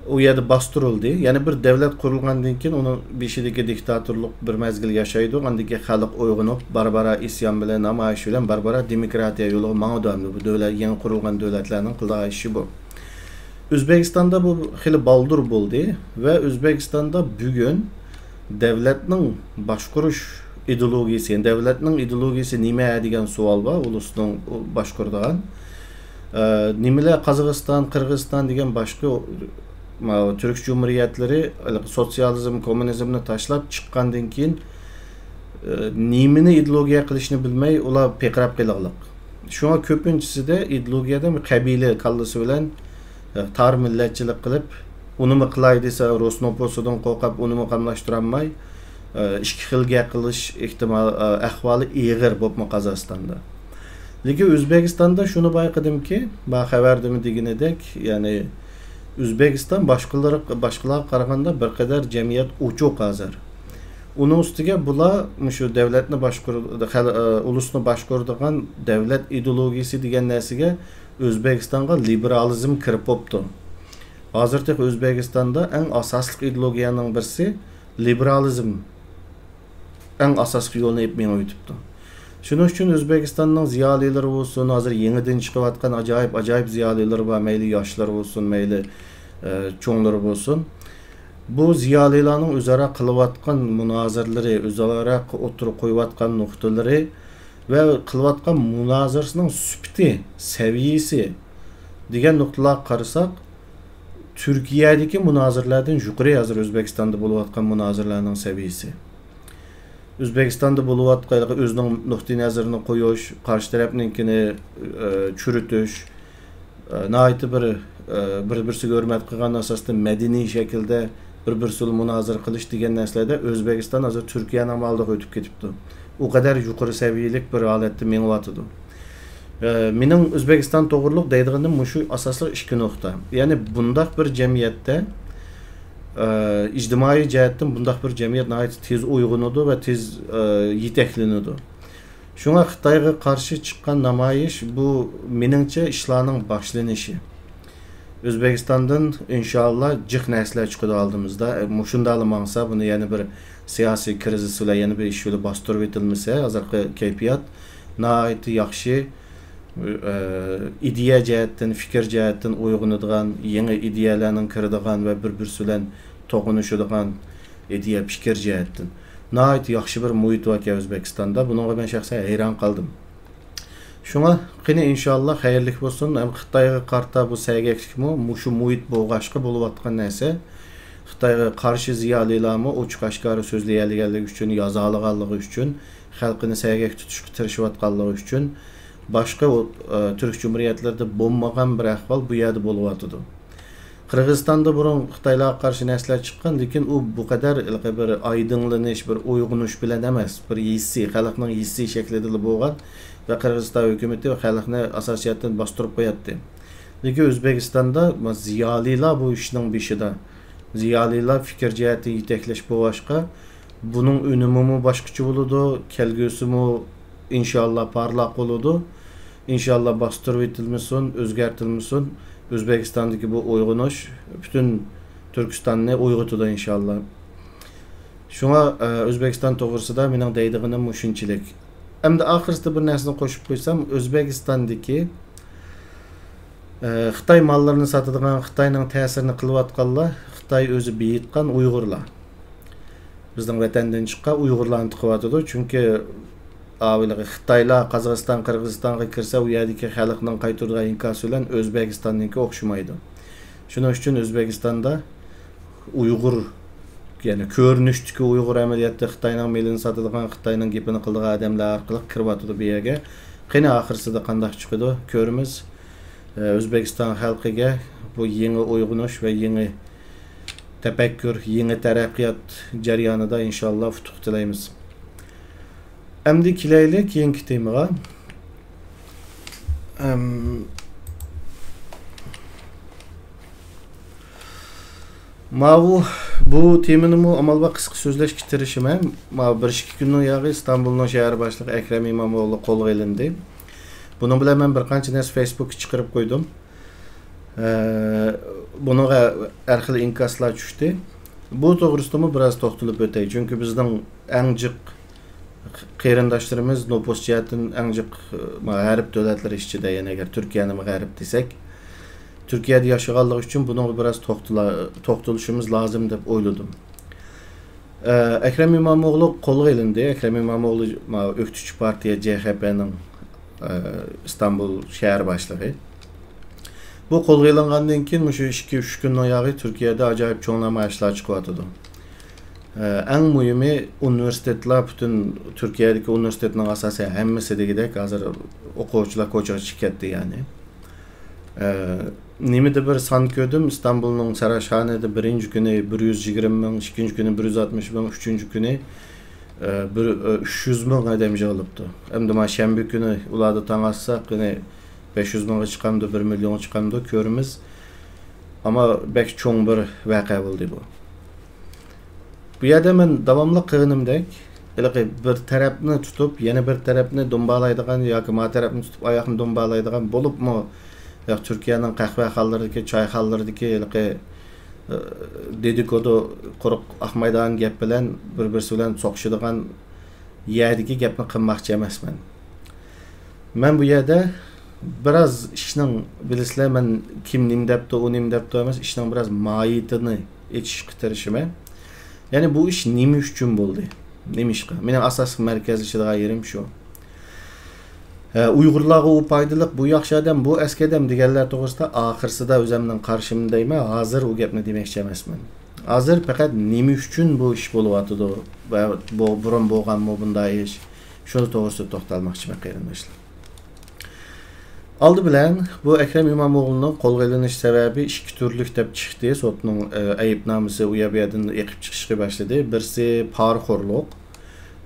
ئۇ يەردە باستۇرۇلدى. يەنە بىر دۆلەت قۇرۇلغاندىن كېيىن، ئۇنىڭ بېشىدىكى دىكتاتورلۇق بىر مەزگىل ياشايدۇ. ئاندىن كېيىن خەلق ئويغىنىپ، بارا-بارا ئىسيان بىلەن، نامايىش بىلەن بارا-بارا دېموكراتىيە يولىغا ماڭىدۇ. ئەمدى بۇ دۆلەت، يېڭى قۇرۇلغان دۆلەتلەرنىڭ قىلىدىغان ئىشى بۇ. ئۆزبېكىستاندا بۇ خېلى بالدۇر بولدى ۋە ئۆزبېكىستاندا بۈگۈن دۆلەتنىڭ باشقۇرۇش ئىدېئولوگىيىسى، يەنى دۆلەتنىڭ ئىدېئولوگىيىسى نېمە دېگەن سوئال بار، ئۇلۇسنىڭ باشقۇرىدىغان. ئە، نېمىلەر قازاقىستان، قىرغىزىستان دېگەن باشقا، ماۋۇ تۈرك جۇمھۇرىيەتلىرى سوتسىيالىزم، كوممۇنىزمنى تاشلاپ چىققاندىن كېيىن، ئە، نېمىنى ئىدېئولوگىيە قىلىشنى بىلمەي، ئۇلار پىرقىراپ قېلىغلىق. شۇڭا كۆپىنچىسىدە ئىدېئولوگىيەدە بىر قەبىلە كاللىسى بىلەن، ئە، تار مىللەتچىلىك قىلىپ، ئۇنىمۇ قىلاي دېسە، روسنوپوسىدىن قورقۇپ، ئۇنىمۇ قاملاشتۇرالماي، ئە، ئىككى خىل گەپ قىلىش ئېھتىمال، ئە، ئەھۋالى ئېغىر بولۇپمۇ قازاقىستاندا. لېكىن ئۆزبېكىستاندا شۇنى بايقىدىمكى، ما خەۋەردىمۇ دېگىنىدەك، يەنى ئۆزبېكىستان باشقىلار، باشقىلارغا قارىغاندا بىر قەدەر جەمئىيەت ئوچۇق ھازىر. ئۇنىڭ ئۈستىگە بۇلار مۇشۇ دۆلەتنى باشقۇر-، خەل-، ئە، ئۇلۇسنى باشقۇرىدىغان دۆلەت ئىدېئولوگىيىسى دېگەن نەرسىگە ئۆزبېكىستانغا لىبېرالىزم كىرىپ بوپتۇ. ھازىر تېخى ئۆزبېكىستاندا ئەڭ ئاساسلىق ئىدېئولوگىيەنىڭ بىرسى لىبېرالىزم، ئەڭ ئاساسلىق يولنى ئېلىپ مېڭىۋېتىپتۇ. شۇنىڭ ئۈچۈن ئۆزبېكىستاننىڭ زىيالىيلىرى بولسۇن، ھازىر يېڭىدىن چىقىۋاتقان ئاجايىپ، ئاجايىپ زىيالىيلىرى بار، مەيلى ياشلىرى بولسۇن، مەيلى، ئە، چوڭلىرى بولسۇن. بۇ زىيالىيلارنىڭ ئۆزئارا قىلىۋاتقان مۇنازىرىلىرى، ئۆزئارا ئوتتۇرىغا قويۇۋاتقان نۇقتىلىرى ۋە قىلىۋاتقان مۇنازىرىسىنىڭ سۈپىتى، سەۋىيىسى دېگەن نۇقتىلارغا قارىساق، تۈركىيەدىكى مۇنازىرىلەردىن يۇقىرى ھازىر ئۆزبېكىستاندا بولۇۋاتقان مۇنازىرىلەرنىڭ سەۋىيىسى. ئۆزبېكىستاندا بولۇۋاتقان ئۆزىنىڭ نۇقتىئىنەزىرىنى قويۇش، قارشى تەرەپنىڭكىنى، ئە، چۈرۈتۈش، ئە، ناھايىتى بىر، ئە، بىر-بىرسىگە ھۆرمەت قىلغان ئاساستا مەدەنىي شەكىلدە بىر-بىرسى بىلەن مۇنازىرە قىلىش دېگەن نەرسىلەردە ئۆزبېكىستان ھازىر تۈركىيەنىڭ ئالدىغا ئۆتۈپ كېتىپتۇ. ئۇ قەدەر يۇقىرى سەۋىيەلىك بىر ھالەتتە مېڭىۋاتىدۇ. ئە، مېنىڭ ئۆزبېكىستان توغرۇلۇق دەيدىغىنىم مۇشۇ ئاساسلىق ئىككى نۇقتا. يەنى بۇنداق بىر جەمئىيەتتە، ئە، ئىجتىمائىي جەھەتتىن بۇنداق بىر جەمئىيەت ناھايىتى تېز ئويغىنىدۇ ۋە تېز، ئە، يېتەكلىنىدۇ. شۇڭا خىتايغا قارشى چىققان نامايىش بۇ، مېنىڭچە، ئىشلارنىڭ باشلىنىشى. ئۆزبېكىستاندىن ئىنشائاللا جىق نەرسىلەر چىقىدۇ ئالدىمىزدا. ئە، مۇشۇنداقلا ماڭسا، بۇنى يەنە بىر سىياسىي كىرىزىس بىلەن يەنە بىر ئىش بىلەن باستۇرۇپ ئېتىلمىسە، ھازىرقى كەيپىيات ناھايىتى ياخشى. ئە، ئىدىيە جەھەتتىن، پىكىر جەھەتتىن ئويغىنىدىغان، يېڭى ئىدىيەلەرنىڭ كىرىدىغان ۋە بىر-بىرسى بىلەن توقۇنۇشىدىغان ئىدىيە، پىكىر جەھەتتىن ناھايىتى ياخشى بىر مۇھىت باركەن ئۆزبېكىستاندا. بۇنىڭغا مەن شەخسەن ھەيران قالدىم. شۇڭا قېنى ئىنشاللا خەيرلىك بولسۇن. ھەم خىتايغا قارىتا بۇ سەگەكلىكمۇ مۇشۇ مۇھىت بولغاچقا بولۇۋاتقان نەرسە. خىتايغا قارشى زىيالىيلارمۇ ئوچۇق ئاشكارا سۆزلىيەلىگەنلىكى ئۈچۈن، يازالىغانلىقى ئۈچۈن، خەلقىنى سەگەك تۇتۇشقا تىرىشىۋاتقانلىقى ئۈچۈن باشقا ئۇ، ئە، تۈرك جۇمھۇرىيەتلىرىدە بولمىغان بىر ئەھۋال بۇ يەردە بولۇۋاتىدۇ. قىرغىزىستاندا بۇرۇن خىتايلارغا قارشى نەرسىلەر چىققان، لېكىن ئۇ بۇ قەدەر ھېلىقى بىر ئايدىڭلىنىش، بىر ئويغىنىش بىلەن ئەمەس، بىر ھېسسىي، خەلقنىڭ ھېسسىي شەكلىدىلا بولغان ۋە قىرغىزىستان ھۆكۈمىتى خەلقنى ئاساسىي جەھەتتىن باستۇرۇپ قوياتتى. لېكىن ئۆزبېكىستاندا زىيالىيلار بۇ ئىشنىڭ بېشىدا، زىيالىيلار پىكىر جەھەتتىن يېتەكلەش بولغاچقا، بۇنىڭ ئۈنۈمىمۇ باشقىچە بولىدۇ، كەلگۈسىمۇ ئىنشاللا پارلاق بولىدۇ. ئىنشاللا باستۇرۇۋېتىلمىسۇن، ئۆزگەرتىلمىسۇن. ئۆزبېكىستاندىكى بۇ ئويغىنىش پۈتۈن تۈركىستاننى ئويغىتىدۇ ئىنشاللا. شۇڭا، ئە، ئۆزبېكىستان توغرىسىدا مېنىڭ دەيدىغىنىم مۇشۇنچىلىك. ئەمدى ئاخىرسىدا بىر نەرسىنى قوشۇپ قويسام، ئۆزبېكىستاندىكى ئە، خىتاي ماللىرىنى ساتىدىغان، خىتاينىڭ تەسىرىنى قىلىۋاتقانلار خىتاي ئۆزى بېيىتقان ئۇيغۇرلار. بىزنىڭ ۋەتەندىن چىققان ئۇيغۇرلارنى تىقىۋاتىدۇ. چۈنكى ئاۋىلىغى خىتايلار قازاقىستان، قىرغىزىستانغا كىرسە، ئۇ يەردىكى خەلقنىڭ قايتۇرىدىغان ئىنكاسى بىلەن ئۆزبېكىستاننىڭكى ئوخشىمايدۇ. شۇنىڭ ئۈچۈن ئۆزبېكىستاندا ئۇيغۇر، يەنى كۆرۈنۈشتىكى ئۇيغۇر ئەمەلىيەتتە خىتاينىڭ مېلىنى ساتىدىغان، خىتاينىڭ گېپىنى قىلىدىغان ئادەملەر ئارقىلىق كىرىۋاتىدۇ بۇ يەرگە. قېنى ئاخىرسىدا قانداق چىقىدۇ، كۆرىمىز. ئۆزبېكىستان خەلقىگە بۇ يېڭى ئويغىنىش ۋە يېڭى تەپەككۇر، يېڭى تەرەققىيات جەريانىدا ئىنشاللا ئۇتۇق تىلەيمىز. ئەمدى كېلەيلى كېيىنكى تېمىغا. ئەم، ماۋۇ، بۇ تېمىنىمۇ ئامال بار قىسقا سۆزلەشكە تىرىشىمەن. ماۋۇ بىر ئىككى كۈننىڭ ياغى ئىستانبۇلنىڭ شەھەر باشلىقى ئەكرەم ئىمامئوغلى قولغا ئېلىندى. بۇنىڭ بىلەن مەن بىر قانچە نەرسە فېيسبۇكقا چىقىرىپ قويدۇم. ئە، بۇنىڭغا ھەر خىل ئىنكاسلار چۈشتى. بۇ توغرىسىدىمۇ بىراز توختىلىپ ئۆتەي. چۈنكى بىزنىڭ ئەڭ جىق قېرىنداشلىرىمىز نوپۇس جەھەتتىن ئەڭ جىق، ئە، غەرب دۆلەتلىرى ئىچىدە، يەنى ئەگەر تۈركىيەنىمۇ غەرب دېسەك، تۈركىيەدە ياشىغانلىقى ئۈچۈن بۇنىڭغا بىراز توختىلا-، توختىلىشىمىز لازىم دەپ ئويلىدىم. ئە، ئەكرەم ئىمامئوغلى قولغا ئېلىندى. ئەكرەم ئىمامئوغلى، ما، ئۆكتىچى پارتىيە جې خې پېنىڭ، ئە، ئىستانبۇل شەھەر باشلىقى. بۇ قولغا ئېلىنغاندىن كېيىن مۇشۇ ئىككى، ئۈچ كۈننىڭ ياغى تۈركىيەدە ئاجايىپ چوڭ نامايىشلار چىقىۋاتىدۇ. ئە، ئەڭ مۇھىمى ئۇنىۋېرسىتېتلار، پۈتۈن تۈركىيەدىكى ئۇنىۋېرسىتېتنىڭ ئاساسەن ھەممىسى دېگۈدەك ھازىر ئوقۇغۇچىلار كوچىغا چىقىپ كەتتى يەنى. ئە، نېمىدە بىر سان كۆردۈم، ئىستانبۇلنىڭ سەراشخانىدا بىرىنچى كۈنى بىر يۈز يىگىرمە مىڭ، ئىككىنچى كۈنى بىر يۈز ئاتمىش مىڭ، ئۈچىنچى كۈنى، ئە، بىر، ئە، ئۈچ يۈز مىڭ ئادەم يىغىلىپتۇ. ئەمدى مانا شەنبە كۈنى ئۇلاردا تاڭ ئاتساق، يەنى بەش يۈز مىڭغا چىقامدۇ، بىر مىليونغا چىقامدۇ، كۆرىمىز. ئەمما بەك چوڭ بىر ۋەقە بولدى بۇ. بۇ يەردە مەن داۋاملىق قىلغىنىمدەك، ھېلىقى بىر تەرەپنى تۇتۇپ، يەنە بىر تەرەپنى دۇمبالايدىغان ياكى ما تەرەپنى تۇتۇپ، ئاياقنى دۇمبالايدىغان بولۇپمۇ، ياق، تۈركىيەنىڭ قەھۋەخانىلىرىدىكى، چايخانىلىرىدىكى ھېلىقى، ئى، دېدىكودو، قۇرۇق ئاقمايدىغان گەپ بىلەن بىر-بىرسى بىلەن سوقۇشىدىغان يەردىكى گەپنى قىلماقچى ئەمەسمەن. مەن بۇ يەردە بىراز ئىشنىڭ، بىلىسىلەر، مەن كىم نېمە دەپتۇ، ئۇ نېمە دەپتۇ ئەمەس، ئىشنىڭ بىراز ماھىيىتىنى ئېچىشقا تىرىشىمەن. يەنى بۇ ئىش نېمە ئۈچۈن بولدى؟ نېمىشقا؟ مېنىڭ ئاساسلىق مەركەزلىشىدىغان يېرىم شۇ. ھە، ئۇيغۇرلارغا ئۇ پايدىلىق، بۇ ياخشى ئادەم، بۇ ئەسكى ئادەم دېگەنلەر توغرىسىدا ئاخىرسىدا ئۆزەمنىڭ قارىشىمنى دەيمەن، ھازىر ئۇ گەپنى دېمەكچى ئەمەسمەن. ھازىر پەقەت نېمە ئۈچۈن بۇ ئىش بولۇۋاتىدۇ ۋە بۇ بۇرۇن بولغانمۇ بۇنداق ئىش؟ شۇنىڭ توغرىسىدا توختالماقچىمەن، قېرىنداشلار. ئالدى بىلەن بۇ ئەكرەم ئىمامئوغلۇنىڭ قولغا ئېلىنىش سەۋەبى ئىككى تۈرلۈك دەپ چىقتى. سوتنىڭ، ئە، ئەيىبنامىسى ئۇ يەر بۇ يەردىن ئېقىپ چىقىشقا باشلىدى. بىرسى پارىخورلۇق.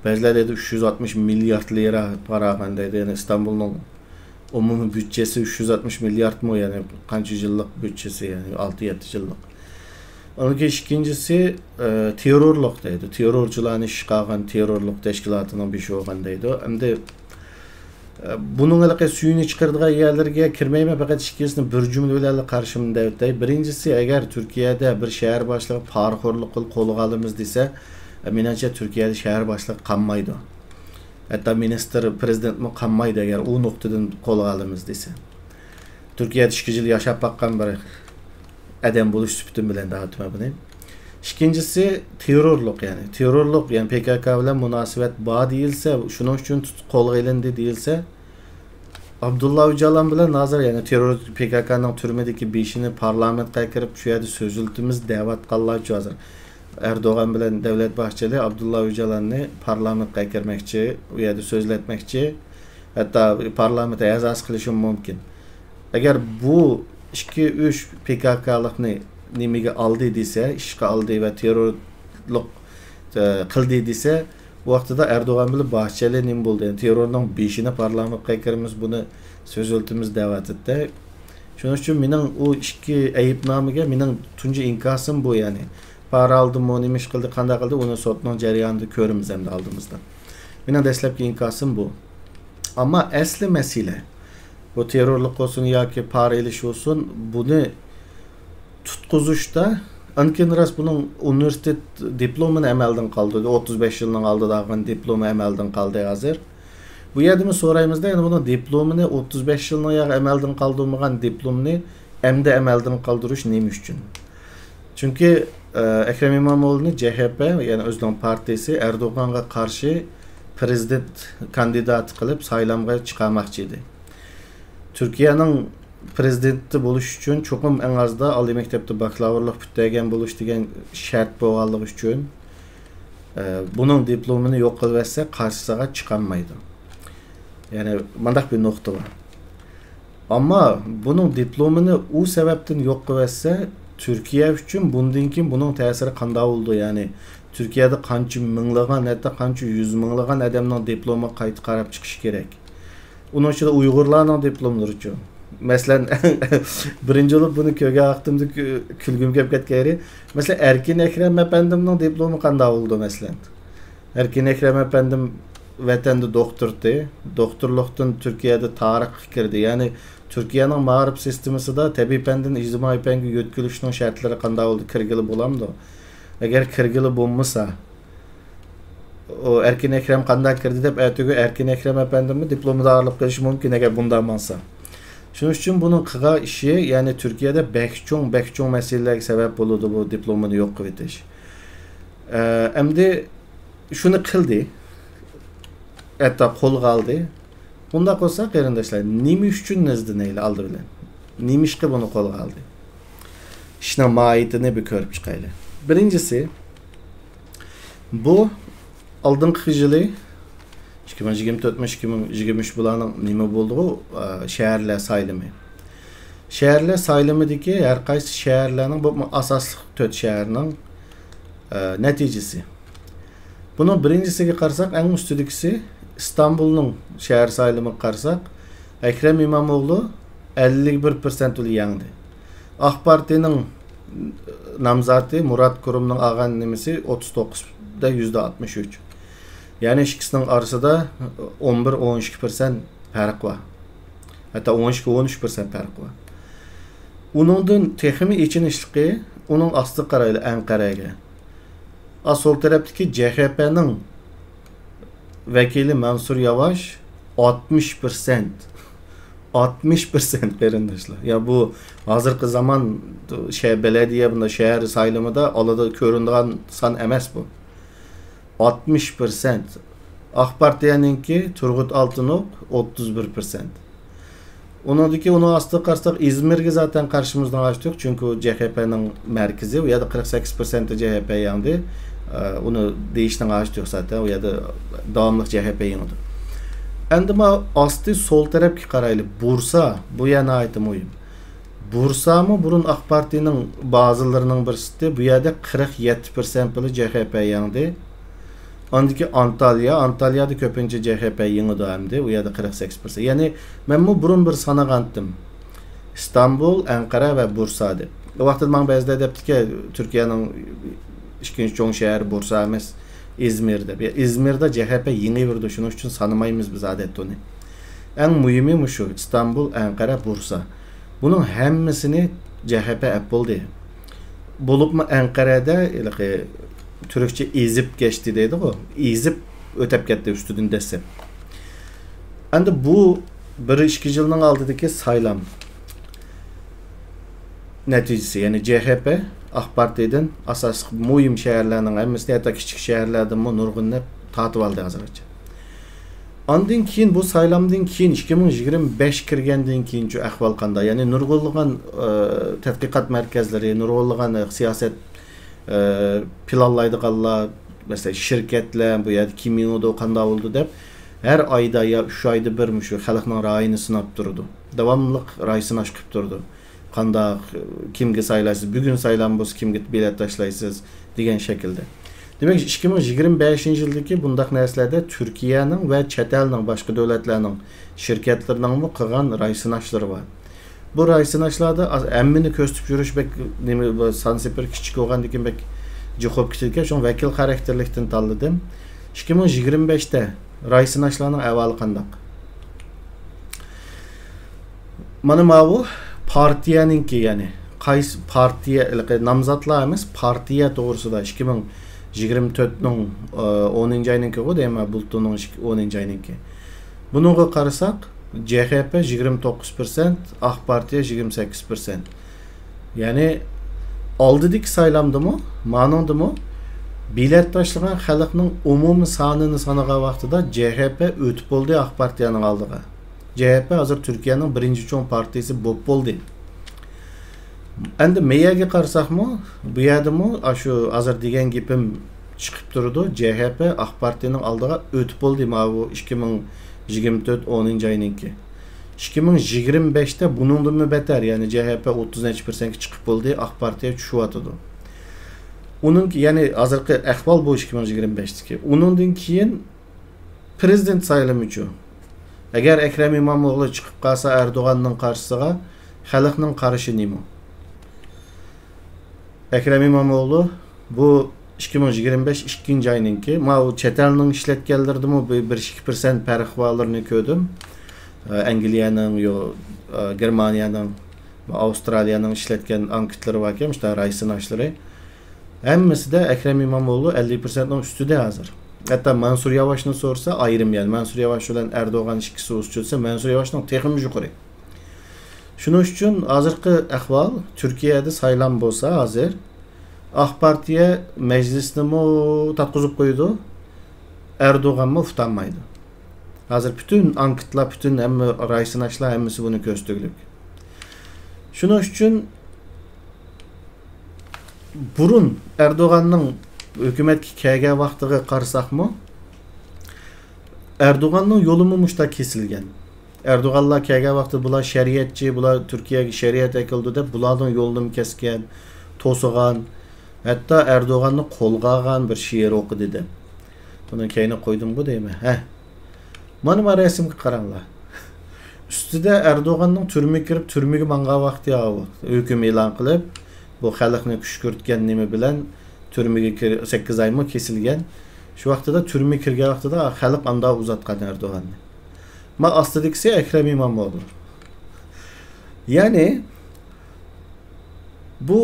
بەزىلەر دەيدۇ، ئۈچ يۈز ئاتمىش مىليارد لىرا پارا ئالغان دەيدۇ. يەنى ئىستانبۇلنىڭ ئومۇمىي بۇدجېسى ئۈچ يۈز ئاتمىش مىلياردمۇ، يەنى قانچە يىللىق بۇدجېسى، يەنى ئالتە، يەتتە يىللىق. ئۇنىڭ كېيىن ئىككىنچىسى، ئە، تېررورلۇق دەيدۇ. تېررورچىلارنى ئىشقا ئالغان، تېررورلۇق تەشكىلاتىنىڭ بېشى بولغان دەيدۇ. ئەمدى، ئە، بۇنىڭ ھېلىقى سۈيىنى چىقىرىدىغان يەرلىرىگە كىرمەيمەن، پەقەت ئىككىسىنى بىر جۈملە بىلەن قارشىمدا دەۋېتەي. بىرىنچىسى، ئەگەر تۈركىيەدە بىر شەھەر باشلىقى پارىخورلۇق قىلىپ قولغا ئالىمىز دېسە، ئە، مېنىڭچە تۈركىيەدە شەھەر باشلىقى قالمايدۇ. ھەتتا مىنىستىر، پىرېزىدېنتمۇ قالمايدۇ، ئەگەر ئۇ نۇقتىدىن قولغا ئالىمىز دېسە. تۈركىيەدە ئىككى يىل ياشاپ باققان بىر ئادەم بولۇش سۈپىتىم بىلەن دەۋاتىمەن بۇنى. ئىككىنچىسى، تېررورلۇق، يەنى تېررورلۇق، يەنى پى كاكا بىلەن مۇناسىۋەت بار دېيىلسە، شۇنىڭ ئۈچۈن تۇتۇپ قولغا ئېلىندى دېيىلسە، ئابدۇللا ئۆجالان بىلەن ھازىر، يەنى تېررور، پى كاكانىڭ تۈرمىدىكى بېشىنى پارلامېنتقا ئەكىرىپ، شۇ يەردە سۆزلىتىمىز دەۋاتقانلارچۇ ھازىر. ئەردوغان بىلەن دەۋلەت باھچېلى ئابدۇللا ئۆجالاننى پارلامېنتقا ئەكىرمەكچى، ئۇ يەردە سۆزلەتمەكچى، ھەتتا پارلامېنت ئەزاسى قىلىشىمۇ مۇمكىن. ئەگەر بۇ ئىككى، ئۈچ پى كاكالىقنى نېمىگە ئالدى دېسە، ئىشقا ئالدى ۋە تېررورلۇق، ئە، قىلدى دېسە، بۇ ۋاقتىدا ئەردوغان بىلەن باھچېلى نېمە بولدى؟ يەنى تېررورنىڭ بېشىنى پارلامېنتقا ئەكىرىمىز، بۇنى سۆزلىتىمىز دەۋاتىدۇ. شۇنىڭ ئۈچۈن مېنىڭ ئۇ ئىككى ئەيىبنامىگە مېنىڭ تۇنجى ئىنكاسىم بۇ، يەنى پارا ئالدىمۇ، نېمە ئىش قىلدى، قانداق قىلدى، ئۇنى سوتنىڭ جەريانىدا كۆرىمىز ئەمدى ئالدىمىزدا. مېنىڭ دەسلەپكى ئىنكاسىم بۇ. ئەمما ئەسلى مەسىلە، بۇ تېررورلۇق بولسۇن ياكى پارا ئېلىش بولسۇن، بۇنى تۇتقۇزۇشتا، ئاندىن كېيىن راست بۇنىڭ ئۇنىۋېرسىتېت دىپلومىنى ئەمەلدىن قالدۇردى. ئوتتۇز بەش يىلنىڭ ئالدىدا ئالغان دىپلومى ئەمەلدىن قالدى ھازىر. بۇ يەردىمۇ سورايمىزدا، يەنە بۇنىڭ دىپلومىنى، ئوتتۇز بەش يىلنىڭ ياغى ئەمەلدىن قالدۇرمىغان دىپلومنى ئەمدى ئەمەلدىن قالدۇرۇش نېمە ئۈچۈن؟ چۈنكى، ئە، ئەكرەم ئىمامئوغلۇنى جەھەپە، يەنى ئۆزىنىڭ پارتىيىسى ئەردوغانغا قارشى پىرېزىدېنت كاندىداتى قىلىپ سايلامغا چىقارماقچى ئىدى. تۈركىيەنىڭ پىرېزىدېنتى بولۇش ئۈچۈن چوقۇم ئەڭ ئازدا ئالىي مەكتەپتە باكلاۋۇرلۇق پۈتتۈرگەن بولۇش دېگەن شەرت بولغانلىقى ئۈچۈن، ئە، بۇنىڭ دىپلومىنى يوق قىلىۋەتسە، قارشىسىغا چىقالمايدۇ. يەنى مۇنداق بىر نۇقتا بار. ئەمما بۇنىڭ دىپلومىنى ئۇ سەۋەبتىن يوق قىلىۋەتسە، تۈركىيە ئۈچۈن بۇندىن كېيىن بۇنىڭ تەسىرى قانداق بولىدۇ؟ يەنى تۈركىيەدە قانچە مىڭلىغان، ھەتتا قانچە يۈز مىڭلىغان ئادەمنىڭ دىپلومىغا قايتا قاراپ چىقىشى كېرەك. ئۇنىڭ ئىچىدە ئۇيغۇرلارنىڭ دىپلوملىرىچۇ. مەسىلەن، بىرىنچى بولۇپ بۇنى كۆرگەن ۋاقتىمدا كۈ-، كۈلگۈم كېلىپ كەتكەن يېرى، مەسىلەن، ئەركىن ئەكرەم ئەپەندىمنىڭ دىپلومى قانداق بولىدۇ، مەسىلەن؟ ئەركىن ئەكرەم ئەپەندىم ۋەتەندە دوختۇرتى، دوختۇرلۇقتىن تۈركىيەدە تارىخقا كىردى. يەنى تۈركىيەنىڭ مائارىپ سىستېمىسىدا تەبىئىي پەندىن ئىجتىمائىي پەنگە يۆتكىلىشنىڭ شەرتلىرى قانداق بولدى، كىرگىلى بولامدۇ؟ ئەگەر كىرگىلى بولمىسا، ئۇ ئەركىن ئەكرەم قانداق كىردى دەپ، ئەتىگۈن ئەركىن ئەكرەم ئەپەندىممۇ دىپلومىدا ئايرىلىپ قېلىشى مۇمكىن، ئەگەر بۇنداق ماڭسا. شۇنىڭ ئۈچۈن بۇنىڭ قىلغان ئىشى، يەنى تۈركىيەدە بەك چوڭ، بەك چوڭ مەسىلىلەرگە سەۋەب بولىدۇ بۇ دىپلومىنى يوق قىلىۋېتىش. ئە، ئەمدى شۇنى قىلدى، ھەتتا قولغا ئالدى. بۇنداق بولسا، قېرىنداشلار، نېمە ئۈچۈن ئىزدىنەيلى ئالدى بىلەن؟ نېمىشقا بۇنى قولغا ئالدى؟ ئىشنىڭ ماھىيىتىنى بىر كۆرۈپ چىقايلى. بىرىنچىسى، بۇ ئالدىنقى يىلى، ئىككى مىڭ يىگىرمە تۆتمۇ، ئىككى مىڭ يىگىرمە ئۈچ بۇلارنىڭ نېمە بولدىغۇ، ئە، شەھەرلەر سايلىمى. شەھەرلەر سايلىمىدىكى ھەر قايسى شەھەرلەرنىڭ، بولۇپمۇ ئاساسلىق تۆت شەھەرنىڭ، ئە، نەتىجىسى. بۇنىڭ بىرىنچىسىگە قارىساق، ئەڭ ئۈستىدىكىسى ئىستانبۇلنىڭ شەھەر سايلىمىغا قارىساق، ئەكرەم ئىمامئوغلۇ ئەللىك بىر پىرسەنت بىلەن يەڭدى. ئاق پارتىنىڭ نامزاتى مۇرات كۇرۇمنىڭ ئالغان نېمىسى ئوتتۇز توققۇزدا يۈزدە ئاتمىش ئۈچ. يەنى ئىككىسىنىڭ ئارىسىدا ئون بىر، ئون ئىككى پىرسەنت پەرق بار. ھەتتا ئون ئىككى، ئون ئۈچ پىرسەنت پەرق بار. ئۇنىڭدىن تېخىمۇ ئېچىنىشلىقى، ئۇنىڭ ئاستىغا قارايلى، ئەنقەرەگە. ئا، سول تەرەپتىكى جەھەپەنىڭ ۋەكىلى مەنسۇر ياۋاش ئاتمىش پىرسەنت. ئاتمىش پىرسەنت، قېرىنداشلار. يا، بۇ ھازىرقى زامان شە-، بەلەدىيە، بۇنداق شەھەر سايلىمىدا ئالدىدا كۆرۈنىدىغان سان ئەمەس بۇ. ئاتمىش پىرسەنت. ئاق پارتىيەنىڭكى تۇرغۇت ئالتۇنوك ئوتتۇز بىر پىرسەنت. ئۇنىڭدىكى، ئۇنىڭ ئاستىغا قارىساق، ئىزمىرگە زاتەن قارىشىمىزنىڭ ھاجىتى يوق، چۈنكى ئۇ جەھەپەنىڭ مەركىزى، ئۇ يەردە قىرىق سەككىز پىرسەنت جەھەپە يەڭدى. ئە، ئۇنى دېيىشنىڭ ھاجىتى يوق زاتەن، ئۇ يەردە داۋاملىق جەھەپە يېڭىدۇ. ئەمدى ما ئاستى سول تەرەپكە قارايلى، بۇرسا، بۇ يەر ناھايىتى مۇھىم. بۇرسامۇ بۇرۇن ئاق پارتىنىڭ بازىلىرىنىڭ بىرسى ئىدى، بۇ يەردە قىرىق يەتتە پىرسەنت بىلەن جەھەپە يەڭدى. ئاندىن كېيىن ئانتالىيا، ئانتالىيادا كۆپىنچە جەھەپە يېڭىدۇ ئەمدى، ئۇ يەردە قىرىق سەككىز پىرسەنت. يەنى مەنمۇ بۇرۇن بىر سانىغانتىم، ئىستانبۇل، ئەنقەرە ۋە بۇرسا دەپ. ئۇ ۋاقىتتا ماڭا بەزىلەر دەپتىكەن، تۈركىيەنىڭ ئىككىنچى چوڭ شەھىرى بۇرسا ئەمەس، ئىزمىر دەپ. يا، ئىزمىردا جەھەپە يېڭىۋېرىدۇ، شۇنىڭ ئۈچۈن سانىمايمىز بىز ئادەتتە ئۇنى. ئەڭ مۇھىمى مۇشۇ، ئىستانبۇل، ئەنقەرە، بۇرسا. بۇنىڭ ھەممىسىنى جەھەپە ئەپ بولدى. بولۇپمۇ ئەنقەرەدە ھېلىقى تۈركچە ئېزىپ كەچتى دەيدىغۇ، ئېزىپ ئۆتەپ كەتتى ئۈستىدىن دەسسەپ. ئەمدى بۇ بىر ئىككى يىلنىڭ ئالدىدىكى سايلام نەتىجىسى، يەنى جەھەپە ئاق پارتىيەدىن ئاساسلىق مۇھىم شەھەرلەرنىڭ ھەممىسىنى، ھەتتا كىچىك شەھەرلەردىنمۇ نۇرغۇنىنى تارتىۋالدى ھازىرغىچە. ئاندىن كېيىن، بۇ سايلامدىن كېيىن، ئىككى مىڭ يىگىرمە بەش كىرگەندىن كېيىنچۇ ئەھۋال قانداق؟ يەنى نۇرغۇنلىغان، ئى، تەتقىقات مەركەزلىرى، نۇرغۇنلىغان، ئى، سىياسەت، ئى، پىلانلايدىغانلار، مەسىلەن، شىركەتلەر، بۇ يەردە كىم يېڭىدۇ، قانداق بولىدۇ دەپ، ھەر ئايدا يا ئۈچ ئايدا بىر مۇشۇ خەلقنىڭ رايىنى سىناپ تۇرىدۇ. داۋاملىق راي سىناش قىلىپ تۇرىدۇ. قانداق، كىمگە سايلايسىز، بۈگۈن سايلام بولسا كىمگە بېلەت تاشلايسىز دېگەن شەكىلدە. دېمەك، ئىككى مىڭ يىگىرمە بەشىنچى يىلدىكى بۇنداق نەرسىلەردە تۈركىيەنىڭ ۋە چەت ئەلنىڭ، باشقا دۆلەتلەرنىڭ شىركەتلىرىنىڭمۇ قىلغان راي سىناشلىرى بار. بۇ راي سىناشلاردا ئاز-، ھەممىنى كۆرسىتىپ يۈرۈش بەك نېمە، بۇ سان سېپىر كىچىك بولغاندىكىن بەك جىق بولۇپ كېتىدىكەن، شۇڭا ۋەكىل خاراكتېرلىكتىن تاللىدىم. ئىككى مىڭ يىگىرمە بەشتە راي سىناشلارنىڭ ئەھۋالى قانداق؟ مانا ماۋۇ پارتىيەنىڭكى، يەنى قايسى پارتىيە، ھېلىقى نامزاتلار ئەمەس، پارتىيە توغرىسىدا ئىككى مىڭ يىگىرمە تۆتنىڭ، ئى، ئونىنچى ئاينىڭكىغۇ دەيمەن، بۇلتۇرنىڭ ئىككى، ئونىنچى ئاينىڭكى. بۇنىڭغا قارىساق، جەھەپە يىگىرمە توققۇز پىرسەنت، ئاق پارتىيە يىگىرمە سەككىز پىرسەنت. يەنى ئالدىدىكى سايلامدىمۇ، مانىڭدىمۇ بېلەت تاشلىغان خەلقنىڭ ئومۇمىي سانىنى سانىغان ۋاقتىدا جەھەپە ئۆتۈپ بولدى ئاق پارتىيەنىڭ ئالدىغا. جەھەپە ھازىر تۈركىيەنىڭ بىرىنچى چوڭ پارتىيىسى بولۇپ بولدى. ئەمدى مېيەگە قارىساقمۇ، بۇ يەردىمۇ ئاشۇ ھازىر دېگەن گېپىم چىقىپ تۇرىدۇ. جەھەپە ئاق پارتىيەنىڭ ئالدىغا ئۆتۈپ بولدى ماۋۇ ئىككى مىڭ يىگىرمە تۆت ئونىنچى ئاينىڭكى. ئىككى مىڭ يىگىرمە بەشتە بۇنىڭدىنمۇ بەتەر، يەنى جەھەپە ئوتتۇز نەچچە پىرسەنتكە چىقىپ بولدى، ئاق پارتىيە چۈشۈۋاتىدۇ. ئۇنىڭ، يەنى ھازىرقى ئەھۋال بۇ ئىككى مىڭ يىگىرمە بەشتىكى. ئۇنىڭدىن كېيىن پرېزىدېنت سايلىمىچۇ؟ ئەگەر ئەكرەم ئىمامئوغلى چىقىپ قالسا ئەردوغاننىڭ قارشىسىغا، خەلقنىڭ قارىشى نېمە؟ ئەكرەم ئىمامئوغلۇ بۇ ئىككى مىڭ يىگىرمە بەش ئىككىنچى ئاينىڭكى، ماۋۇ چەت ئەلنىڭ ئىشلەتكەنلىرىدىمۇ بىر، بىر ئىككى پىرسەنت پەرق بارلىرىنى كۆردۈم. ئە، ئەنگلىيەنىڭ، يو، ئە، گېرمانىيەنىڭ، ئاۋسترالىيەنىڭ ئىشلەتكەن ئانكېتلىرى باركەن، مۇشۇنداق راي سىناشلىرى. ھەممىسىدە ئەكرەم ئىمامئوغلۇ ئەللىك پىرسەنتنىڭ ئۈستىدە ھازىر. ھەتتا مەنسۇر ياۋاشنى سورىسا ئايرىم، يەنى مەنسۇر ياۋاش بىلەن ئەردوغان ئىككىسى ئۇچرىشسا، مەنسۇر ياۋاشنىڭ تېخىمۇ يۇقىرى. شۇنىڭ ئۈچۈن ھازىرقى ئەھۋال، تۈركىيەدە سايلام بولسا ھازىر، ئاق پارتىيە مەجلىسنىمۇ تارتقۇزۇپ قويىدۇ، ئەردوغانمۇ ئۇتالمايدۇ. ھازىر پۈتۈن ئانكېتلار، پۈتۈن ھەممە راي سىناشلار ھەممىسى بۇنى كۆرسىتىگلىك. شۇنىڭ ئۈچۈن بۇرۇن ئەردوغاننىڭ ھۆكۈمەتكە كەلگەن ۋاقتىغا قارىساقمۇ، ئەردوغاننىڭ يولىمۇ مۇشتا كېسىلگەن. ئەردوغانلار كەلگەن ۋاقتىدا بۇلار شەرىئەتچى، بۇلار تۈركىيەگە شەرىئەت ئەكېلىدۇ دەپ، بۇلارنىڭ يولىنىمۇ كەسكەن، توسىغان، ھەتتا ئەردوغاننى قولغا ئالغان بىر شېئىر ئوقۇدى دەپ. بۇنى كەينىگە قويدۇمغۇ دەيمەن. ھە. مانا، مانا رەسىمگە قاراڭلار. ئۈستىدە ئەردوغاننىڭ تۈرمىگە كىرىپ، تۈرمىگە ماڭغان ۋاقتى ئاۋۇ. ھۆكۈم ئېلان قىلىپ، بۇ خەلقنى كۈشكۈرتكەن نېمە بىلەن تۈرمىگە كىر-، سەككىز ئايمۇ كېسىلگەن. شۇ ۋاقتىدا تۈرمىگە كىرگەن ۋاقتىدا خەلق ئاندا ئۇزاتقان ئەردوغاننى. ما ئاستىدىكىسى ئەكرەم ئىمامئوغلۇ. يەنى بۇ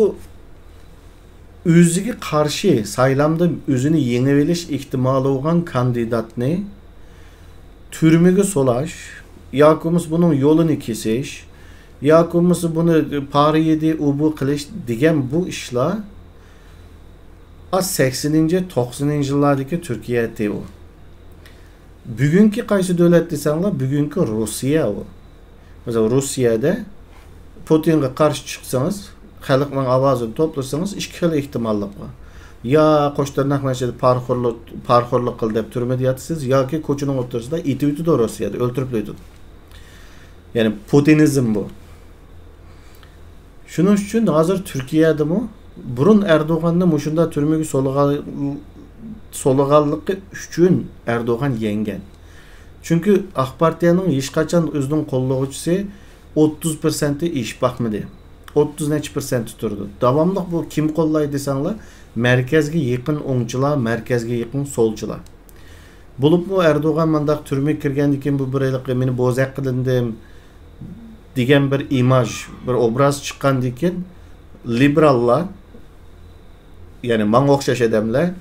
ئۆزىگە قارشى سايلامدا ئۆزىنى يېڭىۋېلىش ئېھتىمالى بولغان كاندىداتنى تۈرمىگە سولاش ياكى بولمىسا بۇنىڭ يولىنى كېسىش ياكى بولمىسا بۇنى پارا يېدى، ئۇ بۇ قىلىش دېگەن بۇ ئىشلار ئا، سەكسىنىنچى، توقسىنىنچى يىللاردىكى تۈركىيە ئىدى ئۇ. بۈگۈنكى قايسى دۆلەت دېسەڭلار، بۈگۈنكى روسىيە ئۇ. مەسىلەن، روسىيەدە پۇتىنغا قارشى چىقسىڭىز، خەلقنىڭ ئاۋازىنى توپلىسىڭىز، ئىككى خىل ئېھتىماللىق بار. يا قوش تىرناق مەسچىتىدە پارىخورلۇق، پارىخورلۇق قىل دەپ تۈرمىدە ياتىسىز، ياكى كوچىنىڭ ئوتتۇرىسىدا ئېتىۋېتىدۇ روسىيەدە، ئۆلتۈرۈپلا ئېتىدۇ. يەنى پۇتىنىزم بۇ. شۇنىڭ ئۈچۈن ھازىر تۈركىيەدىمۇ بۇرۇن ئەردوغاننى مۇشۇنداق تۈرمىگە سولىغان-، سولىغانلىقى ئۈچۈن ئەردوغان يەڭگەن. چۈنكى ئاق پارتىيەنىڭ ھېچقاچان ئۆزىنىڭ قوللىغۇچىسى ئوتتۇز پىرسەنتتىن ئېشىپ باقمىدى. ئوتتۇز نەچچە پىرسەنتتە تۇرىدۇ. داۋاملىق بۇ كىم قوللايدۇ دېسەڭلار، مەركەزگە يېقىن ئوڭچىلار، مەركەزگە يېقىن سولچىلار. بولۇپمۇ ئەردوغان مانداق تۈرمىگە كىرگەندىن كېيىن، بۇ بىر ھېلىقى مېنى بوزەك قىلىندىم دېگەن بىر ئىماژ، بىر ئوبراز چىققاندىن كېيىن، لىبېراللار، يەنى ماڭا ئوخشاش ئادەملەر،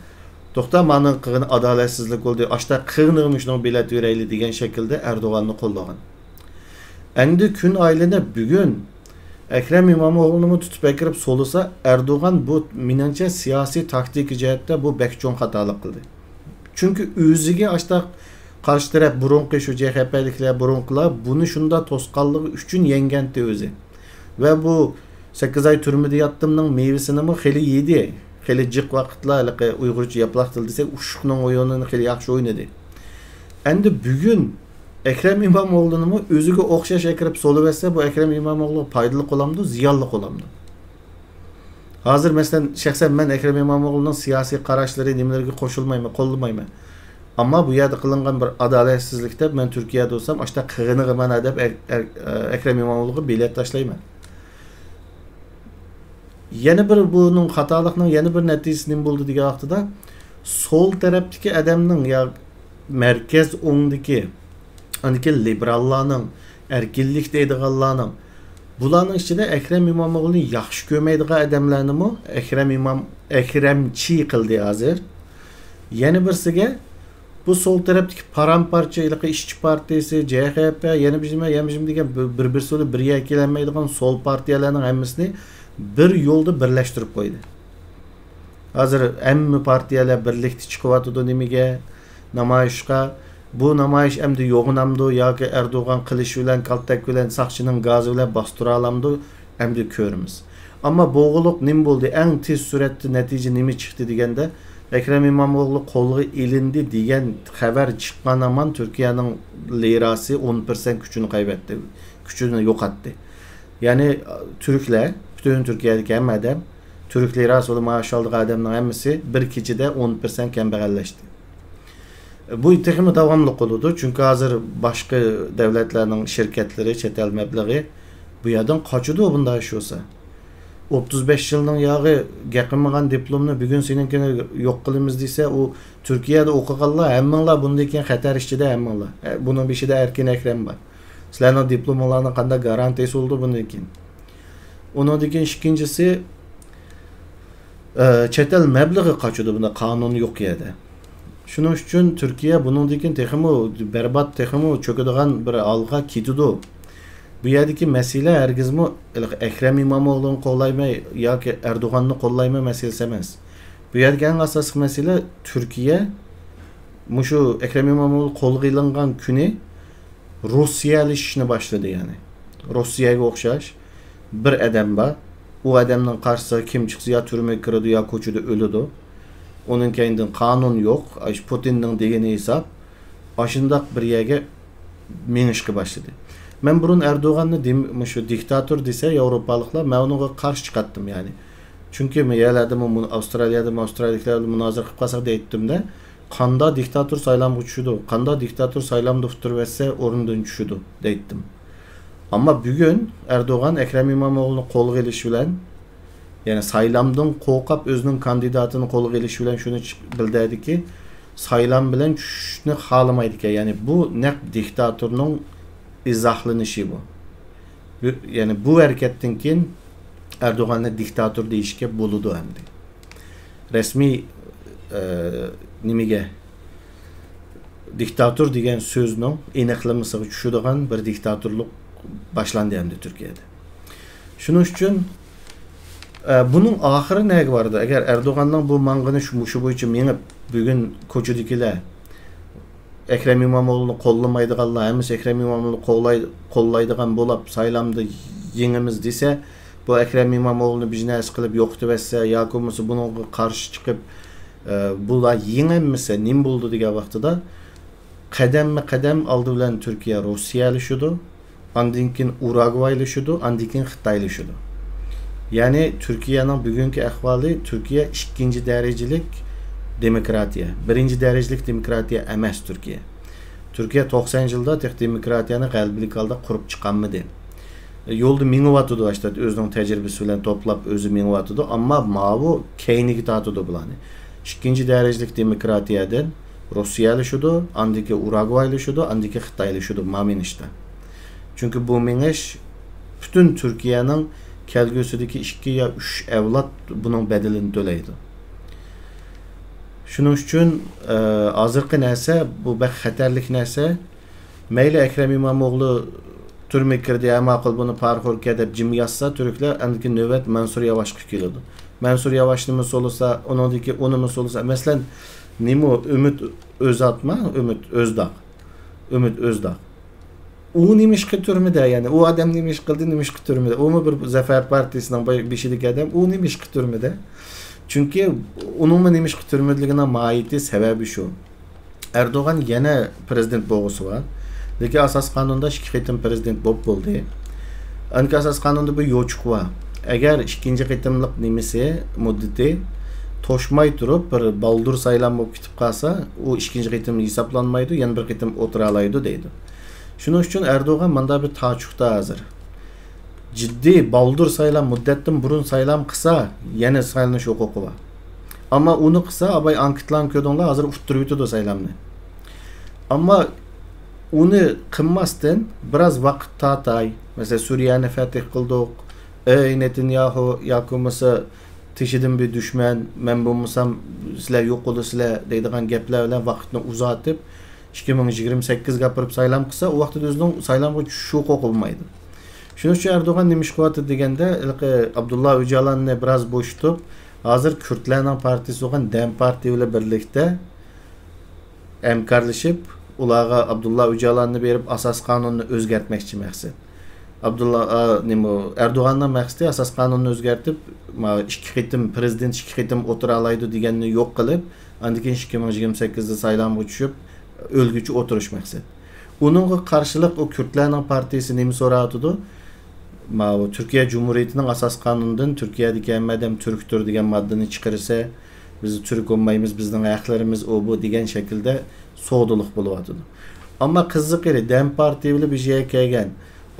توختا، مانىڭ قىلغىنى ئادالەتسىزلىك بولدى، ئاشتا قىلغىنىغا مۇشۇنىڭ بېلەت بېرەيلى دېگەن شەكىلدە ئەردوغاننى قوللىغان. ئەمدى كۈن ئايلىنىپ، بۈگۈن ئەكرەم ئىمامئوغلۇنىمۇ تۇتۇپ ئەكىرىپ سولىسا، ئەردوغان بۇ، مېنىڭچە، سىياسىي تاكتىكا جەھەتتە بۇ بەك چوڭ خاتالىق قىلدى. چۈنكى ئۆزىگە ئاشتاق قارشى تەرەپ، بۇرۇنقى شۇ جې خې پېلىكلەر، بۇرۇنقىلار بۇنى شۇنداق توسقانلىقى ئۈچۈن يەڭگەنتى ئۆزى. ۋە بۇ سەككىز ئاي تۈرمىدە ياتتىمنىڭ مېۋىسىنىمۇ خېلى يېدى. خېلى جىق ۋاقىتلار ھېلىقى ئۇيغۇرچە ياپىلاق تىل دېسەك، ئۇششۇقنىڭ ئويۇنىنى خېلى ياخشى ئوينىدى. ئەمدى بۈگۈن ئەكرەم ئىمامئوغلۇنىمۇ ئۆزىگە ئوخشاش ئەكىرىپ سولىۋەتسە، بۇ ئەكرەم ئىمامئوغلۇغا پايدىلىق بولامدۇ، زىيانلىق بولامدۇ؟ ھازىر، مەسىلەن، شەخسەن مەن ئەكرەم ئىمامئوغلۇنىڭ سىياسىي قاراشلىرى، نېمىلىرىگە قوشۇلمايمەن، قوللىمايمەن. ئەمما بۇ يەردە قىلىنغان بىر ئادالەتسىزلىك دەپ، مەن تۈركىيەدە بولسام، ئاشتا قىغىنىغا مانا دەپ ئەك-، ئەك-، ئەكرەم ئىمامئوغلۇغا بېلەت تاشلايمەن. يەنە بىر، بۇنىڭ خاتالىقنىڭ يەنە بىر نەتىجىسى نېمە بولدى دېگەن ۋاقتىدا، سول تەرەپتىكى ئادەمنىڭ يا مەركەز ئوڭدىكى، ئاندىكىن لىبېراللارنىڭ، ئەركىنلىك دەيدىغانلارنىڭ، بۇلارنىڭ ئىچىدە ئەكرەم ئىمامئوغلۇنى ياخشى كۆرمەيدىغان ئادەملەرنىمۇ ئەكرەم ئىمام، ئەكرەمچى قىلدى ھازىر. يەنە بىرسىگە، بۇ سول تەرەپتىكى پارام-پارچە، ھېلىقى ئىشچى پارتىيىسى، جې خې پې، يەنە بىر نېمە، يەنە بىر نېمە دېگەن بىر، بىر، بىر سولى بىر يەرگە كېلەلمەيدىغان سول پارتىيەلەرنىڭ ھەممىسىنى بىر يولدا بىرلەشتۈرۈپ قويدى. ھازىر ھەممە پارتىيەلەر بىرلىكتە چىقىۋاتىدۇ نېمىگە؟ نامايىشقا. بۇ نامايىش ئەمدى يوغىنامدۇ ياكى ئەردوغان قىلىچ بىلەن، كالتەك بىلەن، ساقچىنىڭ گازى بىلەن باستۇرالامدۇ؟ ئەمدى كۆرىمىز. ئەمما بولغۇلۇق نېمە بولدى؟ ئەڭ تېز سۈرئەتتە نەتىجە نېمە چىقتى دېگەندە، ئەكرەم ئىمامئوغلى قولغا ئېلىندى دېگەن خەۋەر چىققان ھامان تۈركىيەنىڭ لىراسى ئون پىرسەنت كۈچىنى قايبەتتى، كۈچىنى يوقاتتى. يەنى، تۈركلەر، پۈتۈن تۈركىيەدىكى ھەممە ئادەم، تۈرك لىراسى بىلەن مائاش ئالىدىغان ئادەمنىڭ ھەممىسى بىر كېچىدە ئون پىرسەنت كەمبەغەللەشتى. بۇ تېخىمۇ داۋاملىق بولىدۇ، چۈنكى ھازىر باشقا دۆلەتلەرنىڭ شىركەتلىرى، چەت ئەل مەبلىغى بۇ يەردىن قاچىدۇ، بۇنداق ئىش بولسا. ئوتتۇز بەش يىلنىڭ ياغى گەقىمىغان دىپلومنى بۈگۈن سېنىڭكىنى يوق قىلىمىز دېسە، ئۇ تۈركىيەدە ئوقۇغانلار ھەممىڭلار بۇندىن كېيىن خەتەر ئىچىدە ھەممىڭلار. ئە، بۇنىڭ بېشىدا ئەركىن ئەكرەم بار. سىلەرنىڭ دىپلومىڭلارنىڭ قانداق گارانتىيىسى بولىدۇ بۇندىن كېيىن؟ ئۇنىڭدىن كېيىن ئىككىنچىسى، ئە، چەت ئەل مەبلىغى قاچىدۇ بۇنداق قانۇن يوق يەردە. شۇنىڭ ئۈچۈن تۈركىيە بۇنىڭدىن كېيىن تېخىمۇ بەربات، تېخىمۇ چۆكىدىغان بىر ھالغا كېتىدۇ. بۇ يەردىكى مەسىلە ھەرگىزمۇ ھېلىقى ئەكرەم ئىمامئوغلۇنى قوللايمەن ياكى ئەردوغاننى قوللايمەن مەسىلىسى ئەمەس. بۇ يەردىكى ئەڭ ئاساسلىق مەسىلە تۈركىيە مۇشۇ ئەكرەم ئىمامئوغلى قولغا ئېلىنغان كۈنى روسىيەلىشىشنى باشلىدى، يەنى. روسىيەگە ئوخشاش بىر ئادەم بار. ئۇ ئادەمنىڭ قارشىسىغا كىم چىقسا يا تۈرمىگە كىرىدۇ، يا كوچىدا ئۆلىدۇ. ئۇنىڭ كەينىدىن قانۇن يوق. ئاش-، پۇتىننىڭ دېگىنى ھېساب. ئاشۇنداق بىر يەرگە مېڭىشقا باشلىدى. مەن بۇرۇن ئەردوغاننى دېم-، مۇشۇ دىكتاتور دېسە ياۋروپالىقلار، مەن ئۇنىڭغا قارشى چىقاتتىم، يەنى. چۈنكى مەن يەرلەردىمۇ مۇن-، ئاۋسترالىيەدىمۇ، ئاۋسترالىيەلىكلەر بىلەن مۇنازىرە قىلىپ قالساق دەيتتىم-دە، قاندا دىكتاتور سايلامغا چۈشىدۇ؟ قاندا دىكتاتور سايلامدا ئۇتتۇرۇۋەتسە ئورنىدىن چۈشىدۇ دەيتتىم. ئەمما بۈگۈن ئەردوغان ئەكرەم ئىمامئوغلۇنى قولغا ئېلىش بىلەن، يەنى سايلامدىن قورقۇپ ئۆزىنىڭ كاندىداتىنى قولغا ئېلىش بىلەن شۇنى چىق-، بىلدۈردىكى، سايلام بىلەن چۈشۈشنى خالىمايدىكەن. يەنى بۇ نەق دىكتاتورنىڭ ئىزاھلىنىشى بۇ. بۇ، يەنى بۇ ھەرىكەتتىن كېيىن ئەردوغاننى دىكتاتور دېيىشكە بولىدۇ ئەمدى. رەسمىي، ئە، نېمىگە، دىكتاتور دېگەن سۆزنىڭ ئېنىقلىمىسىغا چۈشىدىغان بىر دىكتاتورلۇق باشلاندى ئەمدى تۈركىيەدە. شۇنىڭ ئۈچۈن، ئە، بۇنىڭ ئاخىرى نەگە بارىدۇ؟ ئەگەر ئەردوغاننىڭ بۇ ماڭغىنى شۇ، مۇشۇ بويىچە مېڭىپ، بۈگۈن كوچىدىكىلەر ئەكرەم ئىمامئوغلۇنى قوللىمايدىغانلار، ھەممىسى ئەكرەم ئىمامئوغلۇنى قوللاي-، قوللايدىغان بولاپ، سايلامدا يېڭىمىز دېسە، بۇ ئەكرەم ئىمامئوغلۇنى بىر نەرسە قىلىپ يوقىتىۋەتسە ياكى بولمىسا بۇنىڭغا قارشى چىقىپ، ئە، بۇلار يېڭەلمىسە نېمە بولىدۇ دېگەن ۋاقتىدا، قەدەممۇ قەدەم ئالدى بىلەن تۈركىيە روسىيەلىشىدۇ، ئاندىن كېيىن ئۇراگۋايلىشىدۇ، ئاندىن كېيىن خىتايلىشىدۇ. يەنى تۈركىيەنىڭ بۈگۈنكى ئەھۋالى، تۈركىيە ئىككىنچى دەرىجىلىك دېموكراتىيە، بىرىنچى دەرىجىلىك دېموكراتىيە ئەمەس تۈركىيە. تۈركىيە توقسان يىلدا تېخى دېموكراتىيەنى غەلىبىلىك ھالدا قۇرۇپ چىقالمىدى. يولدا مېڭىۋاتىدۇ، ئاشتا ئۆزىنىڭ تەجرىبىسى بىلەن توپلاپ ئۆزى مېڭىۋاتىدۇ، ئەمما ماۋۇ كەينىگە تارتىدۇ بۇلارنى. ئىككىنچى دەرىجىلىك دېموكراتىيەدىن روسىيەلىشىدۇ، ئاندىن كېيىن ئۇراگۋايلىشىدۇ، ئاندىن كېيىن خىتايلىشىدۇ، ما مېڭىشتا. چۈنكى بۇ مېڭىش پۈتۈن تۈركىيەنىڭ كەلگۈسىدىكى ئىككى يا ئۈچ ئەۋلاد بۇنىڭ بەدىلىنى تۆلەيدۇ. شۇنىڭ ئۈچۈن، ئە، ھازىرقى نەرسە، بۇ بەك خەتەرلىك نەرسە. مەيلى ئەكرەم ئىمامئوغلى تۈرمىگە كىردى، ھە، ماقۇل، بۇنى پارىخوركەن دەپ جىم ياتسا تۈركلەر، ئاندىن كېيىن نۆۋەت مەنسۇر ياۋاشقا كېلىدۇ. مەنسۇر ياۋاشنىمۇ سولىسا، ئۇنىڭدىن كېيىن ئۇنىمۇ سولىسا، مەسىلەن، نېمە، ئۈمىد ئۆزاتما، ئۈمىد ئۆزداق. ئۈمىد ئۆزداق. ئۇ نېمىشقا تۈرمىدە؟ يەنى ئۇ ئادەم نېمىش قىلدى، نېمىشقا تۈرمىدە؟ ئۇمۇ بىر زەفەر پارتىيىسىنىڭ بېشىدىكى ئادەم، ئۇ نېمىشقا تۈرمىدە؟ چۈنكى ئۇنىڭمۇ نېمىشقا تۈرمىدىلىكىنىڭ ماھىيىتى، سەۋەبى شۇ. ئەردوغان يەنە پىرېزىدېنت بولغۇسى بار. لېكىن ئاساسىي قانۇندا ئىككى قېتىم پىرېزىدېنت بولۇپ بولدى. ئەنكى ئاساسىي قانۇندا بىر يوچۇق بار. ئەگەر ئىككىنچى قېتىملىق نېمىسى، مۇددىتى توشماي تۇرۇپ، بىر بالدۇر سايلام بولۇپ كېتىپ قالسا، ئۇ ئىككىنچى قېتىم ھېسابلانمايدۇ، يەنە بىر قېتىم ئولتۇرالايدۇ دەيدۇ. شۇنىڭ ئۈچۈن ئەردوغان مۇندا بىر تاچۇقتا ھازىر. جىددىي بالدۇر سايلام، مۇددەتتىن بۇرۇن سايلام قىلسا، يەنە سايلىنىش ھوقۇقى بار. ئەمما ئۇنى قىلسا، ئاباي ئانكېتلارنى كۆردۈڭلار، ھازىر ئۇتتۇرۇۋېتىدۇ سايلامنى. ئەمما ئۇنى قىلماستىن، بىراز ۋاقىت تارتاي، مەسىلەن، سۈرىيەنى فەتھ قىلدۇق، ئەي نېتەنياھۇ ياكى بولمىسا تېشىدىن بىر دۈشمەن، مەن بولمىسام سىلەر يوق بولىسىلەر دەيدىغان گەپلەر بىلەن ۋاقىتنى ئۇزارتىپ، ئىككى مىڭ يىگىرمە سەككىزگە ئاپىرىپ سايلام قىلسا، ئۇ ۋاقىتتا ئۆزىنىڭ سايلامغا چۈشۈش ھوقۇقى بولمايدۇ. شۇنىڭ ئۈچۈن ئەردوغان نېمە ئىش قىلىۋاتىدۇ دېگەندە، ھېلىقى ئابدۇللا ئۆجالاننى بىراز بوشىتىپ، ھازىر كۈردلەرنىڭ پارتىيىسى بولغان دەم پارتىيى بىلەن بىرلىكتە ھەمكارلىشىپ، ئۇلارغا ئابدۇللا ئۆجالاننى بېرىپ، ئاساسىي قانۇننى ئۆزگەرتمەكچى مەقسەت. ئابدۇللا، ئا، نېمە، ئەردوغاننىڭ مەقسىتى ئاساسىي قانۇننى ئۆزگەرتىپ، ما، ئىككى قېتىم، پىرېزىدېنت ئىككى قېتىم ئولتۇرالايدۇ دېگەننى يوق قىلىپ، ئاندىن كېيىن ئىككى مىڭ يىگىرمە سەككىزدە سايلامغا چۈشۈپ، ئۆلگۈچە ئولتۇرۇش مەقسەت. ئۇنىڭغا قارشىلىق ئۇ كۈردلەرنىڭ پارتىيىسى نېمە سوراۋاتىدۇ؟ ماۋۇ تۈركىيە جۇمھۇرىيىتىنىڭ ئاساسىي قانۇنىدىن تۈركىيەدىكى ھەممە ئادەم تۈركتۇر دېگەن ماددىنى چىقىرسا، بىز تۈرك بولمايمىز، بىزنىڭ ھەقلىرىمىز ئۇ بۇ دېگەن شەكىلدە سودىلىق بولۇۋاتىدۇ. ئەمما قىزىقىرى، دەم پارتىيە بىلەن بىر يەرگە كەلگەن،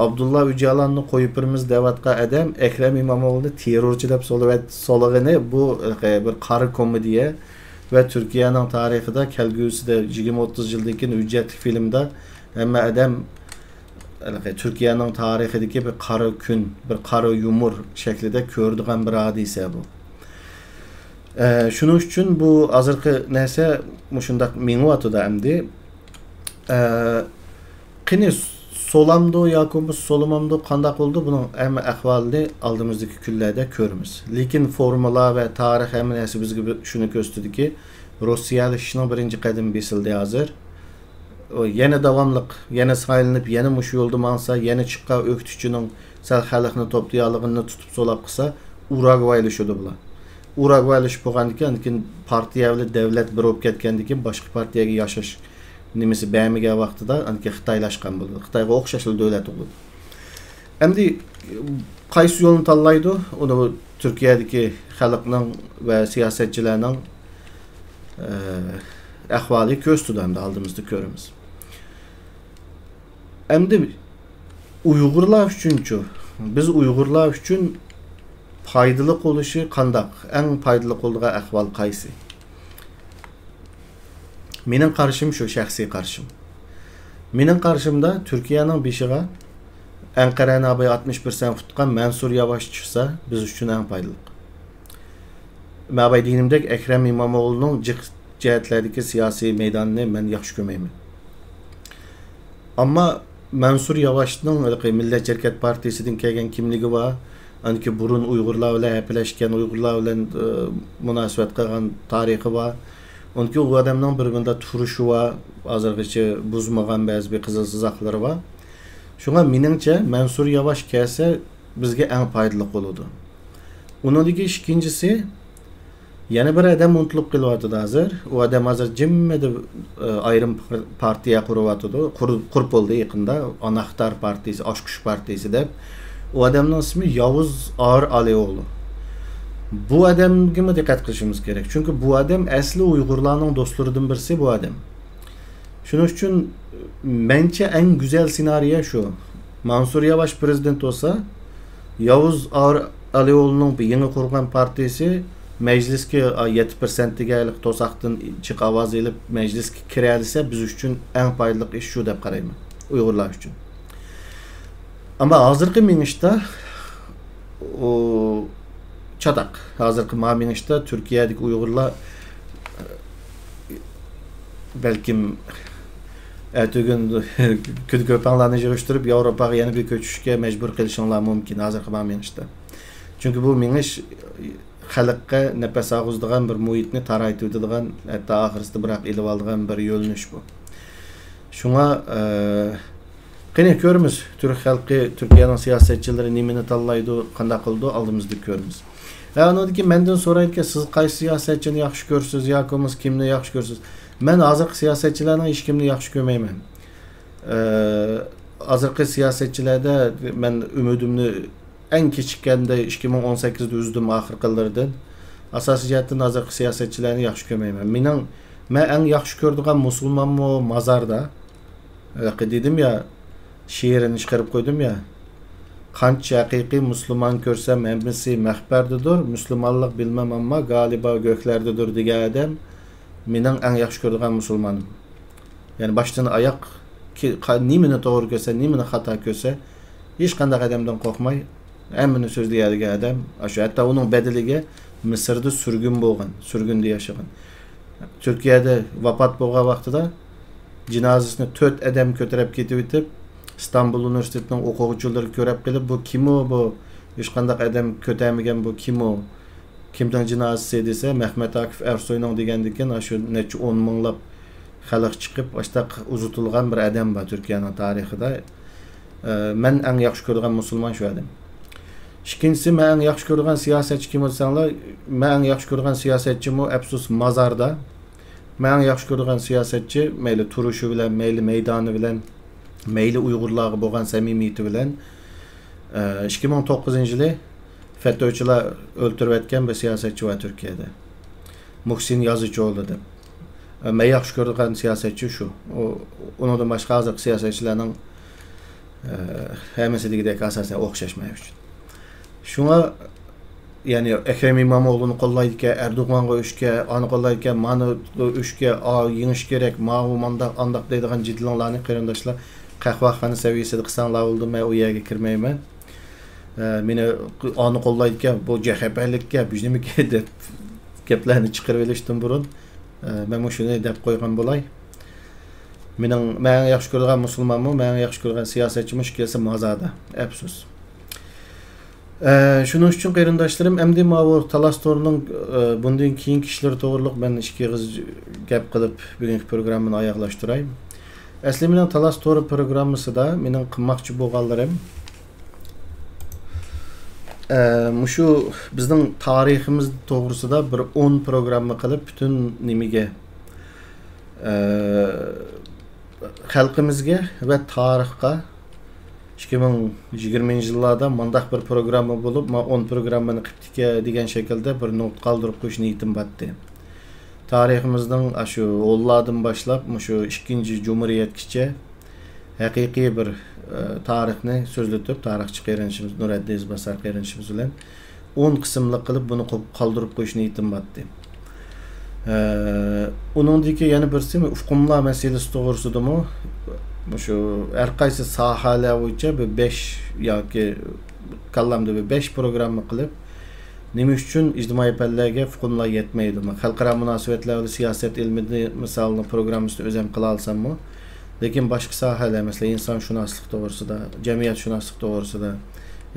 ئابدۇللا ئۆجالاننى قويۇپ بېرىمىز دەۋاتقان ئادەم ئەكرەم ئىمامئوغلۇنى تېررورچى دەپ سولىۋەت-، سولىغىنى بۇ، ئە، بىر قارا كومېدىيە ۋە تۈركىيەنىڭ تارىخىدا كەلگۈسىدە يىگىرمە ئوتتۇز يىلدىن كېيىن ھۆججەتلىك فىلىمدا ھەممە ئادەم، ھېلىقى تۈركىيەنىڭ تارىخىدىكى بىر قارا كۈن، بىر قارا يۇمۇر شەكلىدە كۆرىدىغان بىر ھادىسە بۇ. ئە، شۇنىڭ ئۈچۈن بۇ ھازىرقى نەرسە مۇشۇنداق مېڭىۋاتىدۇ ئەمدى. ئە، قېنى سولامدۇ ياكى بولمىسا سولىمامدۇ، قانداق بولىدۇ، بۇنىڭ ھەممە ئەھۋالىنى ئالدىمىزدىكى كۈنلەردە كۆرىمىز. لېكىن فورمۇلا ۋە تارىخ ھەممە نەرسە بىزگە بىر شۇنى كۆرسىتىدۇكى، روسىيەلىشىشنىڭ بىرىنچى قەدىمى بېسىلدى ھازىر. ئۇ يەنە داۋاملىق، يەنە سايلىنىپ، يەنە مۇشۇ يولدا ماڭسا، يەنە چىققان ئۆكتىچىنىڭ سەل خەلقنى توپلىيالىغىنىنى تۇتۇپ سولاپ قىلسا، ئۇراگۋايلىشىدۇ بۇلار. ئۇراگۋايلىشىپ بولغاندىن كېيىن، ئاندىن كېيىن پارتىيە بىلەن دەۋلەت بىر بولۇپ كەتكەندىن كېيىن، باشقا پارتىيەگە ياشاش نېمىسى بەرمىگەن ۋاقتىدا، ئاندىن كېيىن خىتايلاشقان بولىدۇ. خىتايغا ئوخشاشلا دۆلەت بولىدۇ. ئەمدى قايسى يولنى تاللايدۇ؟ ئۇنى تۈركىيەدىكى خەلقنىڭ ۋە سىياسەتچىلەرنىڭ، ئە، ئەھۋالى كۆرسىتىدۇ، ئەمدى ئالدىمىزدا كۆرىمىز. ئەمدى ئۇيغۇرلار ئۈچۈنچۇ؟ بىز ئۇيغۇرلار ئۈچۈن پايدىلىق بولۇشى قانداق؟ ئەڭ پايدىلىق بولىدىغان ئەھۋال قايسى؟ مېنىڭ قارىشىم شۇ، شەخسىي قارىشىم. مېنىڭ قارىشىمدا تۈركىيەنىڭ بېشىغا ئەنقەرەنى ئاباي ئاتمىش پىرسەنت ئۇتقان مەنسۇر ياۋاش چىقسا، بىز ئۈچۈن ئەڭ پايدىلىق. مەن ئاباي دېگىنىمدەك، ئەكرەم ئىمامئوغلۇنىڭ جىق جەھەتلەردىكى سىياسىي مەيدانىنى مەن ياخشى كۆرمەيمەن. ئەمما مەنسۇر ياۋاشنىڭ ھېلىقى مىللەتچى ھەرىكەت پارتىيىسىدىن كەلگەن كىملىكى بار. ئاندىن كېيىن بۇرۇن ئۇيغۇرلار بىلەن ھەپىلەشكەن، ئۇيغۇرلار بىلەن، ئى، مۇناسىۋەت قىلغان تارىخى بار. ئاندىن كېيىن ئۇ ئادەمنىڭ بىر مۇنداق تۇرۇشى بار، ھازىرغىچە بۇزمىغان بەزى بىر قىزىل سىزىقلىرى بار. شۇڭا مېنىڭچە، مەنسۇر ياۋاش كەلسە، بىزگە ئەڭ پايدىلىق بولىدۇ. ئۇنىڭدىن كېيىن ئىككىنچىسى، يەنە بىر ئادەم ئۇنتۇلۇپ قېلىۋاتىدۇ ھازىر. ئۇ ئادەم ھازىر جىممىدە، ئايرىم پار-، پارتىيە قۇرۇۋاتىدۇ. قۇر-، قۇرۇپ بولدى يېقىندا. ئاناختار پارتىيىسى، ئاچقۇچ پارتىيىسى دەپ. ئۇ ئادەمنىڭ ئىسمى ياۋۇز ئار ئالىئوغلۇ. بۇ ئادەمگىمۇ دىققەت قىلىشىمىز كېرەك. چۈنكى بۇ ئادەم ئەسلى ئۇيغۇرلارنىڭ دوستلىرىدىن بىرسى بۇ ئادەم. شۇنىڭ ئۈچۈن مەنچە ئەڭ گۈزەل سېنارىيە شۇ. مانسۇر ياۋاش پىرېزىدېنت بولسا، ياۋۇز ئار-، ئالىئوغلۇنىڭ بۇ يېڭى قۇرغان پارتىيىسى مەجلىسكە، ئا، يەتتە پىرسەنت دېگەنلىك توساقتىن جىق ئاۋاز ئېلىپ، مەجلىسكە كىرەلىسە، بىز ئۈچۈن ئەڭ پايدىلىق ئىش شۇ دەپ قارايمەن، ئۇيغۇرلار ئۈچۈن. ئەمما ھازىرقى مېڭىشتا، ئۇ، چاتاق. ھازىرقى ما مېڭىشتا تۈركىيەدىكى ئۇيغۇرلار، بەلكىم، ئەتىگۈن كۈدە كۆپەڭلارنى يىغىشتۇرۇپ، ياۋروپاغا يەنە بىر كۆچۈشكە مەجبۇر قىلىشىڭلار مۇمكىن، ھازىرقى ماڭا مېڭىشتا. چۈنكى بۇ مېڭىش خەلققە نەپەس ئالغۇزىدىغان بىر مۇھىتنى تارايتىۋېتىدىغان، ھەتتا ئاخىرسىدا بىراق ئېلىۋالىدىغان بىر يۆنىلىش بۇ. شۇڭا، ئە، قېنى كۆرىمىز، تۈرك خەلقى، تۈركىيەنىڭ سىياسەتچىلىرى نېمىنى تاللايدۇ، قانداق قىلىدۇ، ئالدىمىزدا كۆرىمىز. ھە، ئۇنىڭدىن كېيىن مەندىن سورايدىكەن، سىز قايسى سىياسەتچىنى ياخشى كۆرىسىز ياكى بولمىسا كىمنى ياخشى كۆرىسىز؟ مەن ھازىرقى سىياسەتچىلەرنىڭ ھېچكىمنى ياخشى كۆرمەيمەن. ئە، ھازىرقى سىياسەتچىلەردە مەن ئۈمىدىمنى ئەڭ كېچىككەندە ئىككى مىڭ ئون سەككىزدە ئۈزدۈم ئاخىرقىلىرىدىن. ئاساسىي جەھەتتىن ھازىرقى سىياسەتچىلەرنى ياخشى كۆرمەيمەن. مېنىڭ، مەن ئەڭ ياخشى كۆرىدىغان مۇسۇلمانمۇ مازاردا. ھېلىقى دېدىم يا، شېئىرىنى چىقىرىپ قويدۇم يا. قانچە ھەقىقىي مۇسۇلمان كۆرسەم، ھەممىسى مەخپەردىدۇر. مۇسۇلمانلىق بىلمەم، ئەمما غالىبا گۆھلەردىدۇر دېگەن ئادەم مېنىڭ ئەڭ ياخشى كۆرىدىغان مۇسۇلمانىم. يەنى باشتىن ئاياق كى-، قا-، نېمىنى توغرا كۆرسە، نېمىنى خاتا كۆرسە، ھېچقانداق ئادەمدىن قورقماي، ھەممىنى سۆزلىيەلىگەن ئادەم. ئاشۇ ھەتتا ئۇنىڭ بەدىلىگە مىسىردا سۈرگۈن بولغان، سۈرگۈندە ياشىغان. تۈركىيەدە ۋاپات بولغان ۋاقتىدا جىنازىسىنى تۆت ئادەم كۆتۈرۈپ كېتىۋېتىپ، ئىستانبۇل ئۇنىۋېرسىتېتىنىڭ ئوقۇغۇچىلىرى كۆرۈپ قېلىپ، «بۇ كىم ئۇ؟ بۇ ھېچقانداق ئادەم كۆتەرمىگەن، بۇ كىم ئۇ؟ كىمنىڭ جىنازىسى؟» دېسە، «مەھمەت ئاكىپ ئەرسوينىڭ» دېگەندىكىن، ئاشۇ نەچچە ئون مىڭلاپ خەلق چىقىپ، ئاشتاق ئۇزىتىلغان بىر ئادەم بار تۈركىيەنىڭ تارىخىدا. ئە، مەن ئەڭ ياخشى كۆرىدىغان مۇسۇلمان شۇ ئادەم. ئىككىنچىسى، مەن ئەڭ ياخشى كۆرىدىغان سىياسەتچى كىم دېسەڭلار، مەن ئەڭ ياخشى كۆرىدىغان سىياسەتچىمۇ، ئەپسۇس، مازاردا. مەن ئەڭ ياخشى كۆرىدىغان سىياسەتچى، مەيلى تۇرۇشى بىلەن، مەيلى مەيدانى بىلەن، مەيلى ئۇيغۇرلارغا بولغان سەمىمىيىتى بىلەن، ئە، ئىككى مىڭ توققۇزىنچى يىلى فەتۆچىلار ئۆلتۈرۈۋەتكەن بىر سىياسەتچى بار تۈركىيەدە. مۇھسىن يازىچىئوغلۇ دەپ. ئە، مەن ياخشى كۆرىدىغان سىياسەتچى شۇ. ئۇ، ئۇنىڭدىن باشقا ھازىرقى سىياسەتچىلەرنىڭ، ئە، ھەممىسى دېگۈدەك ئاساسەن ئوخشاش مەن ئۈچۈن. شۇڭا، يەنى ئەكرەم ئىمامئوغلۇنى قوللايدىكەن، ئەردوغانغا ئۆچكەن، ئانى قوللايدىكەن، مانى ئۆچكەن، ئا، يېڭىش كېرەك، ماۋۇ مانداق، ئانداق دەيدىغان جېدىلىڭلارنى قېرىنداشلار قەھۋەخانا سەۋىيەسىدە قىلساڭلار بولدى، مەن ئۇ يەرگە كىرمەيمەن. ئە، مېنى ئانى قوللايدىكەن، بۇ جەھەپەلىككەن، بىز نېمىكەن دەپ گەپلەرنى چىقىرىۋېلىشتىن بۇرۇن، ئە، مەن مۇشۇنى دەپ قويغان بولاي. مېنىڭ، مەن ياخشى كۆرىدىغان مۇسۇلمانمۇ، مەن ياخشى كۆرىدىغان سىياسەتچىمۇ ئىككىلىسى مازاردا. ئەپسۇس. ئە، شۇنىڭ ئۈچۈن قېرىنداشلىرىم، ئەمدى ماۋۇ تالاس تورىنىڭ، ئە، بۇندىن كېيىنكى ئىشلىرى توغرۇلۇق مەن ئىككى ئېغىز گەپ قىلىپ، بۈگۈنكى پروگراممىنى ئاياغلاشتۇراي. ئەسلى مېنىڭ تالاس تورى پروگراممىسىدا مېنىڭ قىلماقچى بولغانلىرىم، ئە، مۇشۇ بىزنىڭ تارىخىمىز توغرىسىدا بىر ئون پروگرامما قىلىپ، پۈتۈن نېمىگە، ئە، خەلقىمىزگە ۋە تارىخقا ئىككى مىڭ يىگىرمىنچى يىللاردا مۇنداق بىر پروگرامما بولۇپ، ما ئون پروگراممىنى قىپتىكەن دېگەن شەكىلدە بىر نوت قالدۇرۇپ قويۇش نىيىتىم بارتى. تارىخىمىزنىڭ ئاشۇ ھونلاردىن باشلاپ مۇشۇ ئىككىنچى جۇمھۇرىيەتكىچە ھەقىقىي بىر، ئە، تارىخنى سۆزلىتىپ، تارىخچى قېرىندىشىمىز نۇرەددىن ئىزباسار قېرىندىشىمىز بىلەن ئون قىسىملىق قىلىپ بۇنى قوپ-، قالدۇرۇپ قويۇش نىيىتىم بارتى. ئە، ئۇنىڭدىكى يەنە بىرسى ئۇقۇملار مەسىلىسى توغرىسىدىمۇ، مۇشۇ ھەر قايسى ساھەلەر بويىچە بىر بەش ياكى كاللامدا بىر بەش پروگرامما قىلىپ، نېمە ئۈچۈن ئىجتىمائىي پەنلەرگە ئۇقۇملار يەتمەيدۇ؟ خەلقئارا مۇناسىۋەتلەر ۋە سىياسەت ئىلمىنى مىسالىنىڭ پروگراممىسىنى ئۆزۈم قىلالىساممۇ، لېكىن باشقا ساھەلەر، مەسىلەن، ئىنسانشۇناسلىق توغرىسىدا، جەمئىيەتشۇناسلىق توغرىسىدا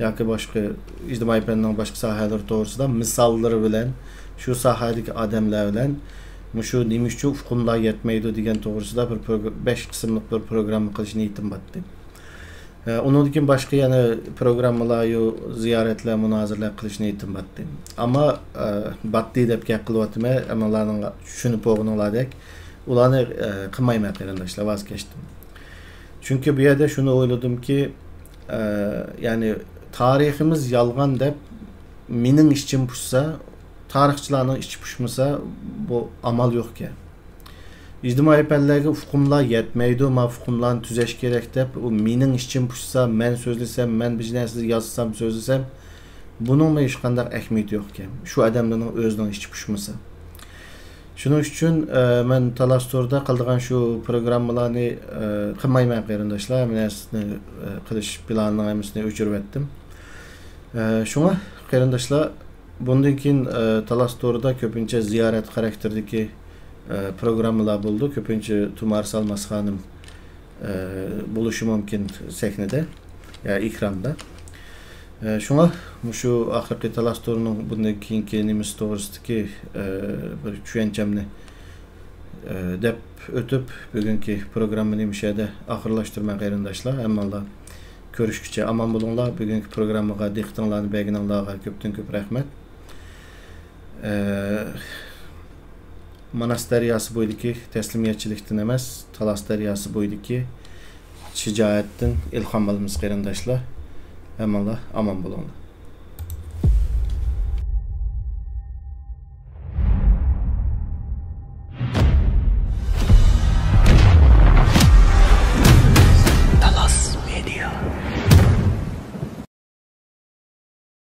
ياكى باشقا ئىجتىمائىي پەننىڭ باشقا ساھەلىرى توغرىسىدا مىساللىرى بىلەن، شۇ ساھەدىكى ئادەملەر بىلەن مۇشۇ نېمە ئۈچۈن ئۇقۇملار يەتمەيدۇ دېگەن توغرىسىدا بىر پروگ-، بەش قىسىملىق بىر پروگرامما قىلىش نىيىتىم بارتى. ئە، ئۇنىڭدىن كېيىن باشقا يەنە پروگراممىلار، يو-، زىيارەتلەر، مۇنازىرىلەر قىلىش نىيىتىم بارتى. ئەمما، ئە، باتتى دەپ گەپ قىلىۋاتىمەن، ئەمما ئۇلارنىڭ چۈشىنىپ بولغىنىڭلاردەك، ئۇلارنى، ئە، قىلمايمەن قېرىنداشلار، ۋاز كەچتىم. چۈنكى بۇ يەردە شۇنى ئويلىدىمكى، ئە، يەنى تارىخىمىز يالغان دەپ مېنىڭ ئىچىم پۇشسا، تارىخچىلارنىڭ ئىچى پۇشمىسا، بۇ ئامال يوقكەن. ئىجتىمائىي پەنلەرگە ئۇقۇملار يەتمەيدۇ، ما ئۇقۇملارنى تۈزەش كېرەك دەپ، ئۇ مېنىڭ ئىچىم پۇشسا، مەن سۆزلىسەم، مەن بىر نەرسە يازسام، سۆزلىسەم، بۇنىڭمۇ ھېچقانداق ئەھمىيىتى يوقكەن. شۇ ئادەملەرنىڭ ئۆزىنىڭ ئىچى پۇشمىسا. شۇنىڭ ئۈچۈن، ئە، مەن تالاس توردا قىلىدىغان شۇ پروگراممىلارنى، ئە، قىلمايمەن قېرىنداشلار. ھەممە نەرسىنى، ئە، قىلىش پىلانىنىڭ ھەممىسىنى ئۆچۈرۈۋەتتىم. ئە، شۇڭا قېرىنداشلار، بۇندىن كېيىن، ئە، تالاس تورىدا كۆپىنچە زىيارەت خاراكتېرىدىكى، ئە، پروگراممىلار بولىدۇ. كۆپىنچە تۇمار سالماس خانىم ئە، بولۇشى مۇمكىن سەھنىدە يا ئېكراندا. ئە، شۇڭا مۇشۇ ئاخىرقى تالاس تورىنىڭ بۇندىن كېيىنكى نېمىسى توغرىسىدىكى، ئە، بىر چۈشەنچەمنى، ئە، دەپ ئۆتۈپ، بۈگۈنكى پروگراممىنى مۇشۇ يەردە ئاخىرلاشتۇرىمەن، قېرىنداشلار. ھەممىڭلار كۆرۈشكىچە ئامان بولۇڭلار. بۈگۈنكى پروگراممىغا دىققىتىڭلارنى بەرگىنىڭلارغا كۆپتىن كۆپ رەھمەت. ئە، ماناس دەرياسى بويىدىكى تەسلىمىيەتچىلىكتىن ئەمەس، تالاس دەرياسى بويىدىكى شىجائەتتىن ئىلھام ئالىمىز، قېرىنداشلار. ھەممىڭلار ئامان بولۇڭلار.